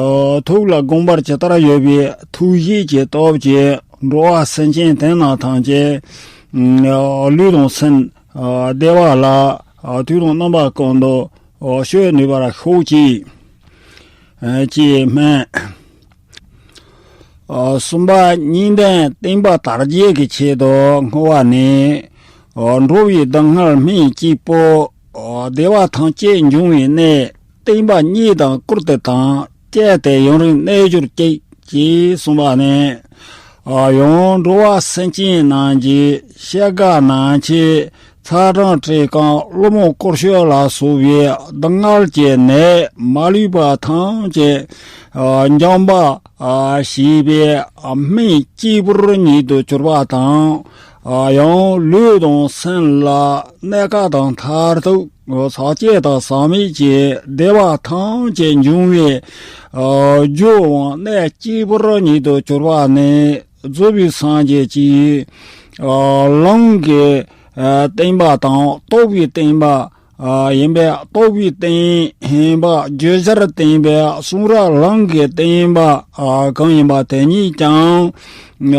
ཐུགས་ལ་དགོངས་པར་ཇི་ལྟར་ཡོད་པའི་ཐུགས་བཞེད་ཀྱི་སྟོབས་ཀྱིས་འགྲོ་བ་སེམས་ཅན་དེ་རྣམས་ཐམས་ཅད་ཨ་ལུས་དང་སེམས་ཨ་བདེ་བ་ལ་ཨ་དུས་དང་རྣམ་པ་ཀུན་ཏུ་ཨ་སྤྱོད་ནུས་པར་ཤོག་ཅིག། ཨ་ཅེས་སྨྲས། ཨ་གསུམ་པ་གཉིས་ལྡན་བསྟན་པ་དར་རྒྱས་ཀྱི་ཆེད་དུ་བསྔོ་བ་ནི། ཨ་འགྲོ་བའི་སྡུག་བསྔལ་སྨན་གཅིག་པོ། ཨ་བདེ་བ་ཐམས་ཅད་འབྱུང་བའི་གནས། བསྟན་པ་རྙེད་དང་བཀུར་སྟི་དང་། བཅས་ཏེ་ཡུན་རིང་གནས་གྱུར་ཅིག། ཅེས་གསུངས་པ་ནི། ཨ་ཡང་འགྲོ་བ་སེམས་ཅན་རྣམས་ཀྱི་སྐྱེ་རྒ་ན་འཆི། ཚ་གྲང་བཀྲེས་སྐོམ། བླུན་རྨོངས་ཀུ་ཤུ་ལ་སོགས་པའི་སྡུག་བསྔལ་གྱི་ནད་མ་ལུས་པ་ཐམས་ཅད་ཨ་འཇོམས་པ་ཨ་བྱེད་པའི་སྨན་གཅིག་པུར་ཉིད་དུ་གྱུར་པ་དང་། ཨ་ཡང་ལུས་དང་སེམས་ལ་གནས་སྐབས་དང་མཐར་ཐུག་ཟག་བཅས་དང་ཟག་མེད་ཀྱི་བདེ་བ་ཐམས་ཅད་འབྱུང་བའི་ཨ་རྒྱུའང་གནས་གཅིག་པུར་ཉིད་དུ་གྱུར་པ་ནི། རྫོགས་པའི་སངས་རྒྱས་ཀྱིས་ཨ་ལམ་གྱི་ཨ་བསྟན་པ་དང་རྟོགས་པའི་བསྟན་པ་ཨ་ཡིན་པས། རྟོགས་པའི་བསྟན་པ་བརྗོད་བྱར་བསྟན་པའི་གསུང་རབ་ལམ་གྱི་བསྟན་པ་ཨ་གང་ཡིན་པ་དེ་ཉིད་ཀྱང་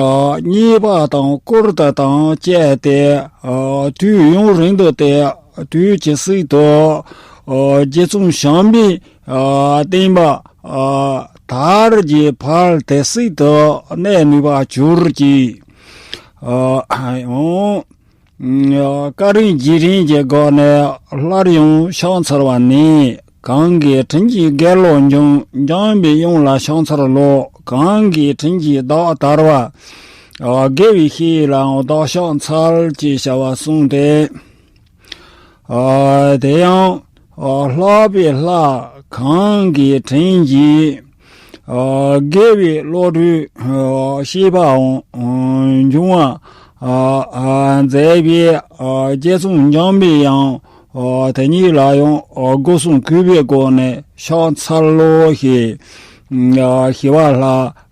ཨ་རྙེད་པ་དང་བཀུར་སྟི་དང་བཅས་ཏེ་ཨ་དུས་ཡུན་རིང་དུ་སྟེ། དུས་ཇི་སྲིད་དུ་ཨ་རྗེ་བཙུན་བྱམས་པའི་ཨ་བསྟན་པ་ཨ་དར་རྒྱས་ཕར་དེ་སྲིད་དུ་གནས་ནུས་པར་གྱུར་ཅིག། ཨ་ཡང་བཀའ་དྲིན་རྗེས་དྲན་གྱི་སྒོ་ནས་སླར་ཡང་ཕྱག་འཚལ་བ་ནི། གང་གི་དྲིན་གྱིས་དགེ་སློང་འབྱུང་། འཇམ་པའི་དབྱངས་ལ་ཕྱག་འཚལ་ལོ། གང་གི་དྲིན་གྱིས་བདག་དར་བ། ཨ་དགེ་བའི་བཤེས་གཉེན་ལའང་བདག་ཕྱག་འཚལ། ཅེས་བྱ་བ་གསུངས་ཏེ། ཨ་དེ་ཡང་ཨ་ལྷག་པའི་ལྷ་གང་གི་དྲིན་གྱིས་ཨ་དགེ་བའི་བློ་གྲོས་ཨ་ཤེས་པའང་ཨ་འབྱུང་བ་ཨ་ཨ་མཛད་པའི་ཨ་རྗེ་བཙུན་འཇམ་པའི་དབྱངས་ཨ་དེ་ཉིད་ལ་ཡང་ཨ་སྒོ་གསུམ་གུས་པའི་སྒོ་ནས་ཕྱག་འཚལ་ལོ་ཞེས་ཨ་ཞི་བ་ལྷ་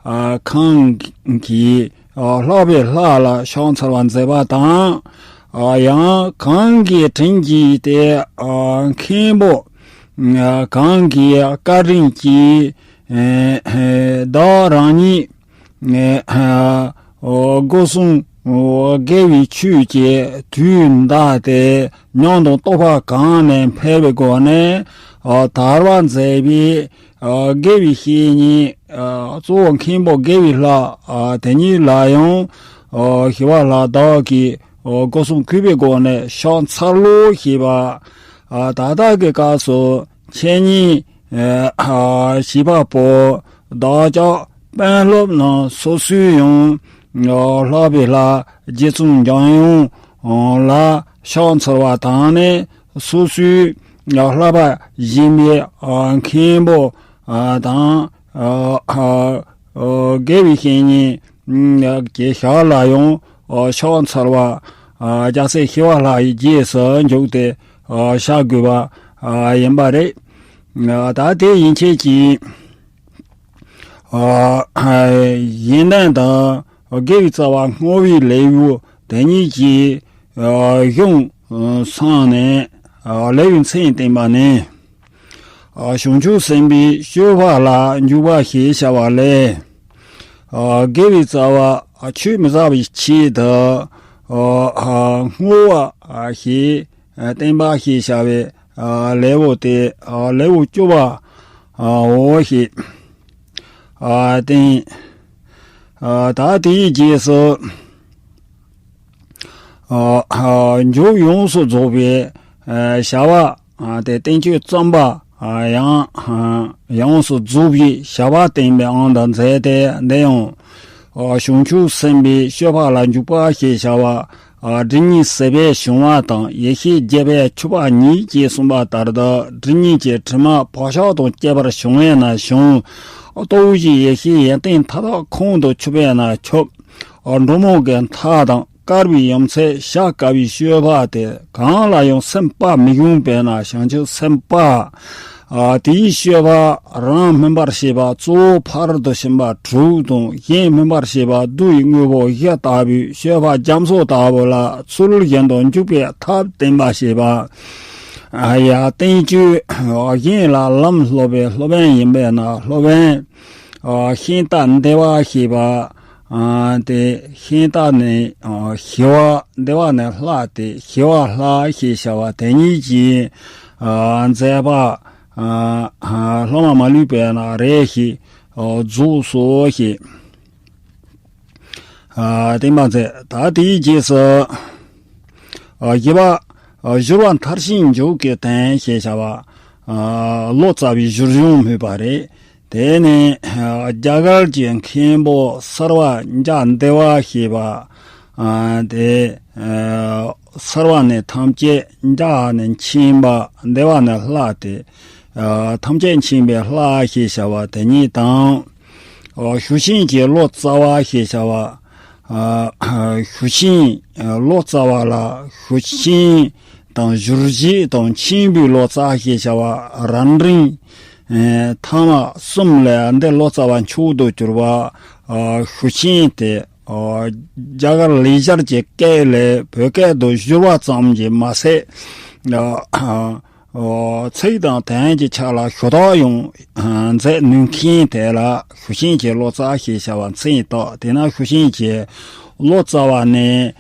ཨ་གང་གི་ཨ་ལྷག་པའི་ལྷ་ལ་ཕྱག་འཚལ་བ་མཛད་པ་དང་། ཨ་ཡང་གང་གི་དྲིན་གྱིས་ཏེ་ཨ་མཁན་པོ་ཨ་གང་གི་བཀའ་དྲིན་གྱིས་ཨ་བདག་རང་ཉིད་ཨ་སྒོ་གསུམ་དགེ་བའི་ཆོས་ཀྱི་དུས་འདའ་སྟེ་ཉམས་དང་རྟོགས་པ་གང་ནས་འཕེལ་བའི་སྒོ་ནས་ཨ་དར་བར་མཛད་པའི་ཨ་དགེ་བའི་བཤེས་གཉེན་ཨ་གཙོ་བོ་མཁན་པོ་དགེ་བའི་ལྷ་ཨ་དེ་ཉིད་ལ་ཡང་ཨ་ཞི་བ་ལྷ་བདག་གིས་ སྒོ་གསུམ་གུས་པའི་སྒོ་ནས་ཕྱག་འཚལ་ལོ་ཞེས་པ། ད་ལྟ་གི་སྐབས་སུ་འཆད་ཉན་བྱེད་པ་པོ་བདག་ཅག་དཔོན་སློབ་རྣམས་སོ་སོའི་ཡང་བསླབ་པའི་ལྷ་རྗེ་བཙུན་འཇམ་དབྱངས་ལ་ཕྱག་འཚལ་བ་དང་ནི། སོ་སོའི་བསླབ་པ་གཞན་པའི་མཁན་པོ་དང་དགེ་བའི་བཤེས་གཉེན་གྱི་ཞབས་ལ་ཡང་ཕྱག་འཚལ་བ། རྒྱལ་སྲས་ཞི་བ་ལྷ་ཡི་རྗེས་སུ་འཇུག་སྟེ་བྱ་དགོས་པ་ཡིན་པ་རེད། ད་དེ་ཡན་ཆད་ཀྱི་ཡོན་ཏན་དང་དགེ་བའི་རྩ་བ་བསྔོ་བའི་ལེའུ་དེ་ཉིད་ཀྱི་གཞུང་བསྲངས་ནས་ལེའུའི་མཚན་བསྟན་པ་ནི། བྱང་ཆུབ་སེམས་དཔའི་སྤྱོད་པ་ལ་འཇུག་པ་ཞེས་བྱ་བ་ལས། དགེ་བའི་རྩ་བ་ཆུད་མི་ཟ་བའི་ཆེད་དུ་བསྔོ་བ་ཞེས་བསྟན་པ་ཞེས་བྱ་བའི་ལེའུ་སྟེ་ལེའུ་བཅུ་པའོ་ཞེས་བསྟན། ད་དེའི་རྗེས་སུ། མཇུག་ཡོངས་སུ་རྫོགས་པའི་བྱ་བ་དེ་བསྟན་བཅོས་རྩོམ་པ་ཡང་ཡོངས་སུ་རྫོགས་པའི་བྱ་བ་བསྟན་པའི་དབང་དུ་མཛད་དེ་འདི་ཡང་བྱང་ཆུབ་སེམས་དཔའི་སྤྱོད་པ་ལ་འཇུག་པ་ཞེས་བྱ་བ། སྒྲིབ་གཉིས་ཟད་པས་བྱུང་བ་དང་ཡེ་ཤེས་རྒྱས་པས་ཆོད་པ་ཉིད་ཅེས་གསུངས་པ་ལྟར་དུ། སྒྲིབ་གཉིས་ཀྱི་དྲི་མ་བག་ཆགས་དང་བཅས་པར་བྱུང་བས་ན་བྱུང་། སྟོབས་བཞིའི་ཡེ་ཤེས་ཡོན་ཏན་མཐའ་དག་ཁོང་དུ་ཆུད་པས་ན་ཆུད། འགྲོ་མོ་གི་མཐའ་དང་དཀར་བའི་ཡུམ་ཚད་བྱ་དཀའ་བའི་སྤྱོད་པ་སྟེ། གང་ལ་ཡང་སེམས་དཔའ་མི་ཡོང་བས་ན་བྱང་ཆུབ་སེམས་དཔའ། དེའི་སྤྱོད་པ་རང་སྨིན་པར་བྱེད་པ་གཙོ་བོ་ཕ་རོལ་ཏུ་ཕྱིན་པ་དྲུག་དང་། གཞན་སྨིན་པར་བྱེད་པ་བསྡུ་བའི་དངོས་པོ་བཞི་ལྟ་བུའི་སྤྱོད་པ་རྒྱ་མཚོ་ལྟ་བུ་ལ་ཚུལ་བཞིན་དུ་འཇུག་པའི་ཐབས་བསྟན་པ་བྱེད་པ། ཡ། བསྟན་བཅོས་གཞན་ལ་ལམ་སློབ་པའི་སློབ་དཔོན་ཡིན་པས་ན་སློབ་དཔོན། ཤིང་རྟ་བདེ་བ་ཞེས་པ། དེ་ཤིང་རྟ་ནི་ཞི་བ་བདེ་བ་ནི་ལྷ་སྟེ་ཞི་བ་ལྷ་ཞེས་བྱ་བ་དེ་ཉིད་ཀྱིས་མཛད་པ་སློབ་མ་མ་ལུས་པས་ན་རེ་ཞིག་རྫོགས་སོ་ཞེས་བསྟན་པ་མཛད། ད་དེའི་རྗེས་སུ། བཞི་པ། བཞུར་བ་མཐར་ཕྱིན་མཇུག་གི་དོན་ཞེས་བྱ་བ། ལོ་ཙཱ་བའི་བཞུར་གཞུང་སྨོས་པ་རེད། དེ་ནི་རྒྱ་གར་གྱི་མཁན་པོ་སརྦ་ཛྙཱ་དེ་ཝ་ཞེས་པ། དེ་སརྦ་ནི་ཐམས་ཅད་ཛྙཱ་ནི་མཁྱེན་པ་དེ་ཝ་ནི་ལྷ་སྟེ། ཐམས་ཅད་མཁྱེན་པའི་ལྷ་ཞེས་བྱ་བ་དེ་ཉིད་དང་། ཞུ་ཆེན་གྱི་ལོ་ཙཱ་བ་ཞེས་བྱ་བ། ཞུ་ཆེན་ལོ་ཙཱ་བ་ལ་ཞུ་ཆེན་དང་བཞུར་བྱེད་དང་མཁྱེན་པའི་ལོ་ཙཱ་ཞེས་བྱ་བ་རབ་འབྲིང་ཐ་མ་གསུམ་ལས་འདི་ལོ་ཙཱ་བ་མཆོག་ཏུ་གྱུར་པ་ཞུ་ཆེན་དེ། རྒྱ་གར་ལེགས་སྦྱར་གྱི་སྐད་ལས་བོད་སྐད་དུ་བསྒྱུར་བ་ཙམ་གྱིས་མ་ཟད། ཚིག་དང་དོན་གྱི་ཆ་ལ་ཞུ་དག་ཡང་མཛད་ནུས་མཁན་དེ་ལ་ཞུ་ཆེན་གྱི་ལོ་ཙཱ་ཞེས་བྱ་བ་མཚན་བཏགས། དེས་ན་ཞུ་ཆེན་གྱི་ལོ་ཙཱ་བ་ནི་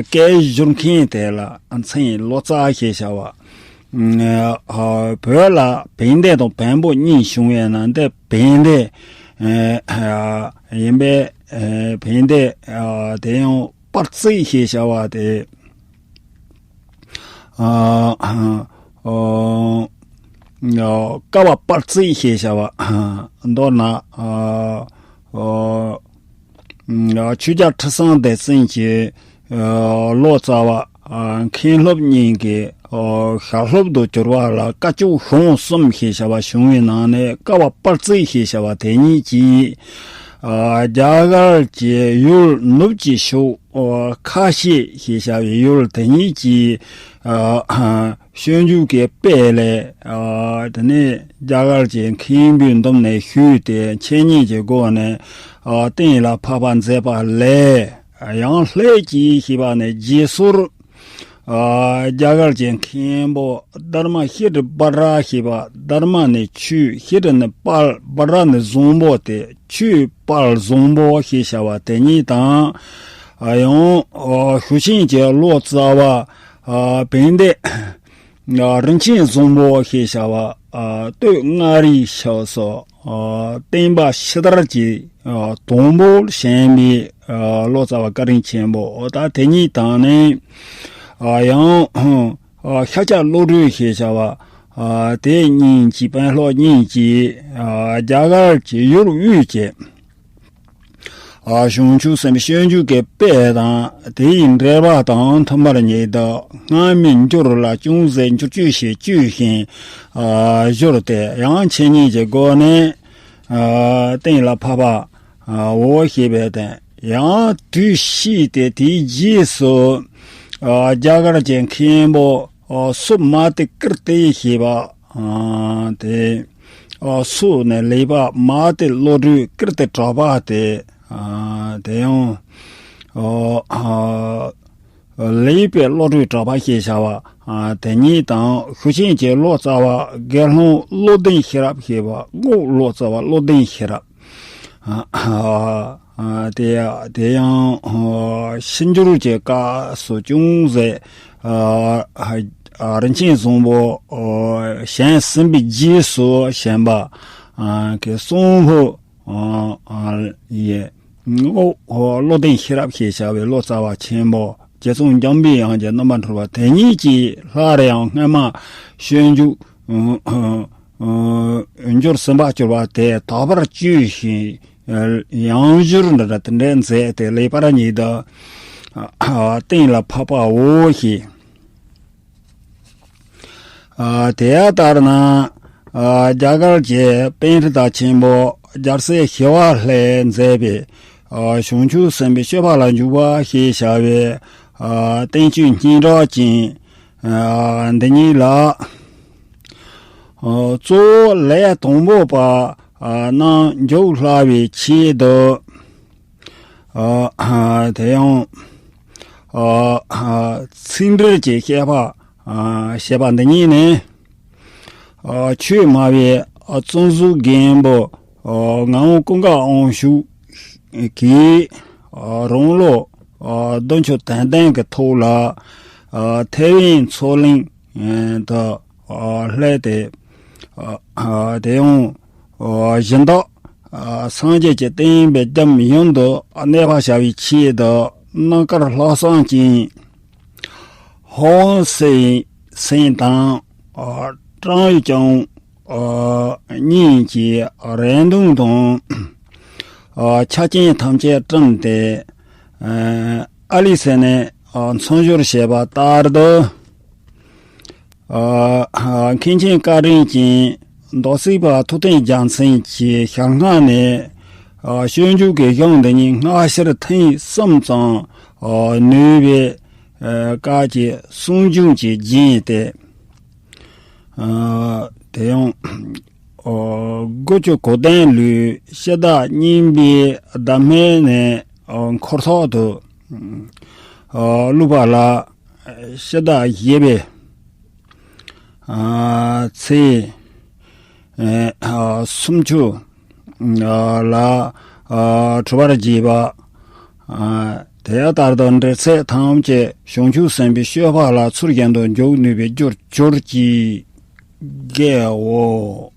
སྐད་བསྒྱུར་མཁན་དེ་ལ་མཚན་ལོ་ཙཱ་ཞེས་བྱ་བ། བོད་ལ་བན་དེ་དང་བོན་པོ་གཉིས་བྱུང་བས་ན་འདི་བན་དེ་ཡིན་པས། བན་དེ་དེ་ཡང་པར་རྩིས་ཞེས་བྱ་བ་དེ། ཀ་བ་པར་རྩིས་ཞེས་བྱ་བ། མདོར་ན། ཆོས་རྒྱལ་ཁྲི་སྲོང་ལྡེ་བཙན་གྱི་ལོ་ཙཱ་བ་མཁན་སློབ་གཉིས་ཀྱི་ཞལ་སློབ་ཏུ་གྱུར་པ་ལ་བཀའ་ཆོས་གཞུང་གསུམ་ཞེས་བྱ་བ་བྱུང་བའི་ནང་ནས་ཀ་བ་པར་རྩིས་ཞེས་བྱ་བ་དེ་ཉིད་ཀྱིས། རྒྱ་གར་གྱི་ཡུལ་ནུབ་ཀྱི་ཕྱོགས་ཁ་ཤས་ཞེས་བྱ་བའི་ཡུལ་དེ་ཉིད་ཀྱི་སྤྱོད་འཇུག་གི་དཔེ་ལས། དེ་ནས་རྒྱ་གར་གྱི་མཁན་པོའི་མདུན་ནས་ཞུས་ཏེ་འཆད་ཉན་གྱི་སྒོ་ནས་གཏན་ལ་ཕབ་པ་མཛད་པ་ལས། ཡང་ལྷད་ཀྱིས་ཞེས་པ་ནས་རྗེས་སོར། རྒྱ་གར་གྱི་མཁན་པོ་དྷརྨ་ཤྲཱི་བྷ་དྲ་ཞེས་པ། དྷརྨ་ནི་ཆོས། ཤྲཱི་ནི་དཔལ། བྷ་དྲ་ནི་བཟང་པོ་སྟེ་ཆོས་དཔལ་བཟང་པོ་ཞེས་བྱ་བ་དེ་ཉིད་དང་། ཡང་ཞུ་ཆེན་གྱི་ལོ་ཙཱ་བ་བན་དེ་རིན་ཆེན་བཟང་པོ་ཞེས་བྱ་བ། སྟོད་མངའ་རིས་ཕྱོགས་སུ་བསྟན་པ་ཕྱི་དར་གྱི་དང་པོར་བྱོན་པའི་ ཨ་ལོ་ཙཱ་བ་བཀའ་དྲིན་ཆེན་པོ། ད་དེ་གཉིས་དང་ནི་ཨ་ཡང་ཨ་ཤཱཀྱ་བློ་གྲོས་ཞེས་བྱ་བ་ཨ་དེ་གཉིས་ཀྱིས། དཔོན་སློབ་གཉིས་ཀྱིས་ཨ་རྒྱ་གར་གྱི་ཡུལ་དབུས་ཀྱི་ཨ་བྱང་ཆུབ་སེམས་དཔའི་སྤྱོད་འཇུག་གི་དཔེ་དང་དེ་ཡི་འགྲེལ་པ་དང་མཐུན་པར་ཉིད་དུ་སྔ་མའི་འགྱུར་ལ་ཅུང་ཟད་འགྱུར་བཅོས་ཤིག་བཅོས་ཤིང་ཨ་བསྒྱུར་ཏེ། ཡང་འཆད་ཉན་གྱི་སྒོ་ནས་ཨ་གཏན་ལ་ཕབ་པའོ་ཞེས་པའི་དོན། ཡང་དུས་ཤིག་སྟེ་དེའི་རྗེས་སུ་ཨ་རྒྱ་གར་གྱི་མཁན་པོ་ཨ་སུ་མ་ཏི་ཀིརྟི་ཞེས་པ་ཨ་དེ་ཨ་སུ་ནི་ལེགས་པ། མ་ཏི་བློ་གྲོས། ཀིརྟི་གྲགས་པ་སྟེ། ཨ་དེ་ཡང་ཨ་ཨ་ལེགས་པའི་བློ་གྲོས་གྲགས་པ་ཞེས་བྱ་བ་ཨ་དེ་གཉིས་དང་། ཤུགས་ཅན་གྱི་ལོ་ཙཱ་བ་དགེ་སློང་བློ་ལྡན་ཤེས་རབ་ཞེས་པ། རྔོག་ལོ་ཙཱ་བ་བློ་ལྡན་ཤེས་རབ། ཨ་ཨ་དེ་དེ་ཡང་ཨ་ཕྱི་འགྱུར་གྱི་སྐབས་སུ་ཅུང་ཟད་ཨ་ཨ་རིན་ཆེན་བཟང་པོ་ཨ་བྱོན་ཟིན་པའི་རྗེས་སུ་བྱོན་པ་ཨ་གི་གསུང་ཕུ་ཨ་ཨ་ཡི་རྔོག་བློ་ལྡན་ཤེས་རབ་ཞེས་བྱ་བའི་ལོ་ཙཱ་བ་ཆེན་པོ་རྗེ་ཙོང་འཇམ་པའི་དབྱངས་ཀྱི་རྣམ་པར་འཕྲུལ་པ་དེ་གཉིས་ཀྱིས་སླར་ཡང་སྔ་མ་སྤྱོད་འཇུག་ཨ་ཨ་འགྱུར་ཟིན་པར་གྱུར་པ་དེ་དག་པར་བཅོས་ཤིང་ཡང་བསྒྱུར་འདི་འདྲ་དེ་འདྲ་མཛད་དེ་ལེགས་པར་ཉིད་དུ་ཨ་གཏན་ལ་ཕབ་པའོ་ཞེས། ཨ་དེ་ཡང་ལྟར་ན་ཨ་རྒྱ་གར་གྱི་པཎྜི་ཏ་ཆེན་པོ་རྒྱལ་སྲས་ཞི་བ་ལྷས་མཛད་པའི་ཨ་བྱང་ཆུབ་སེམས་དཔའི་སྤྱོད་པ་ལ་འཇུག་པ་ཞེས་བྱ་བའི་ཨ་བསྟན་བཅོས་སྙན་གྲགས་ཅན་ཨ་འདི་ཉིད་ལ་ཨ་གཙོ་བོ་ལས་དང་པོ་པ་ཨ་རྣམས་མཇུག་སླ་བའི་ཆེད་དུ། ཨ་དེ་ཡང་ཨ་ཚིག་འགྲེལ་གྱི་བཤད་པ་ཨ་བཤད་པ་འདི་ཉིད་ནི། ཨ་ཆོས་སྨྲ་བའི་ཨ་བཙུན་གཟུགས་རྒན་པོ་ཨ་ངག་དབང་ཀུན་དགའ་དབང་ཕྱུག་གིས་ཨ་རང་ལོ་ཨ་བདུན་ཅུ་དོན་བདུན་གྱི་ཐོག་ལ་ཨ་ཐེ་ཝན་མཚོ་གླིང་དུ་ཨ་སླེབས་ཏེ། ཨ་དེ་ཡང་ཨ་གཞི་བདག་ཨ་སངས་རྒྱས་ཀྱི་བསྟན་པའི་རྒྱམ་ཡུན་དུ་གནས་པར་བྱ་བའི་ཆེད་དུ་རྣམ་དཀར་ལྷག་བསམ་ཅན་ཧོང་སེང་སེང་དང་ཨ་ཀྲང་ཡུ་ཅང་ཨ་གཉིས་ཀྱིས་རེ་འདུན་དང་ཨ་ཆ་རྐྱེན་ཐམས་ཅད་བསྐྲུན་ཏེ། ཨ་ཨ་ལི་སི་ནས་ཨ་མཚམས་སྦྱོར་བྱས་པ་ལྟར་དུ། ཨ་མཁན་ཆེན་བཀའ་དྲིན་ཅན་མདོ་སྲིད་པ་ཐུབ་བསྟན་རྒྱལ་མཚན་གྱི་ཞལ་སྔ་ནས་ཨ་སྤྱོད་འཇུག་གི་གཞུང་འདི་ཉིད་སྔ་ཕྱིར་ཐེངས་གསུམ་ཙམ་ཨ་ནོས་པའི་ཨ་བཀའ་གྱི་གསུང་རྒྱུན་གྱིས་བརྒྱན་ཏེ། ཨ་དེ་ཡང་ཨ་དགུ་བཅུ་གོ་བདུན་ལོའི་ཕྱི་ཟླ་གཉིས་པའི་ཟླ་སྨད་ནས་ཨ་འཁོར་ཐོག་ཏུ་ཨ་བླུགས་པ་ལ། ཕྱི་ཟླ་བཞི་པའི་ཨ་ཚེས་ཨ་སུམ་ཅུ་ཨ་ལ་ཨ་གྲུབ་པར་བགྱིས་པ། ཨ་དེ་ལྟར་དུ་འབྲེལ་ཚད་ཐམས་ཅད་བྱང་ཆུབ་སེམས་དཔའི་སྤྱོད་པ་ལ་ཚུལ་བཞིན་དུ་འཇུག་ནུས་པའི་རྒྱུར་གྱུར་ཅིག་དགེའོ།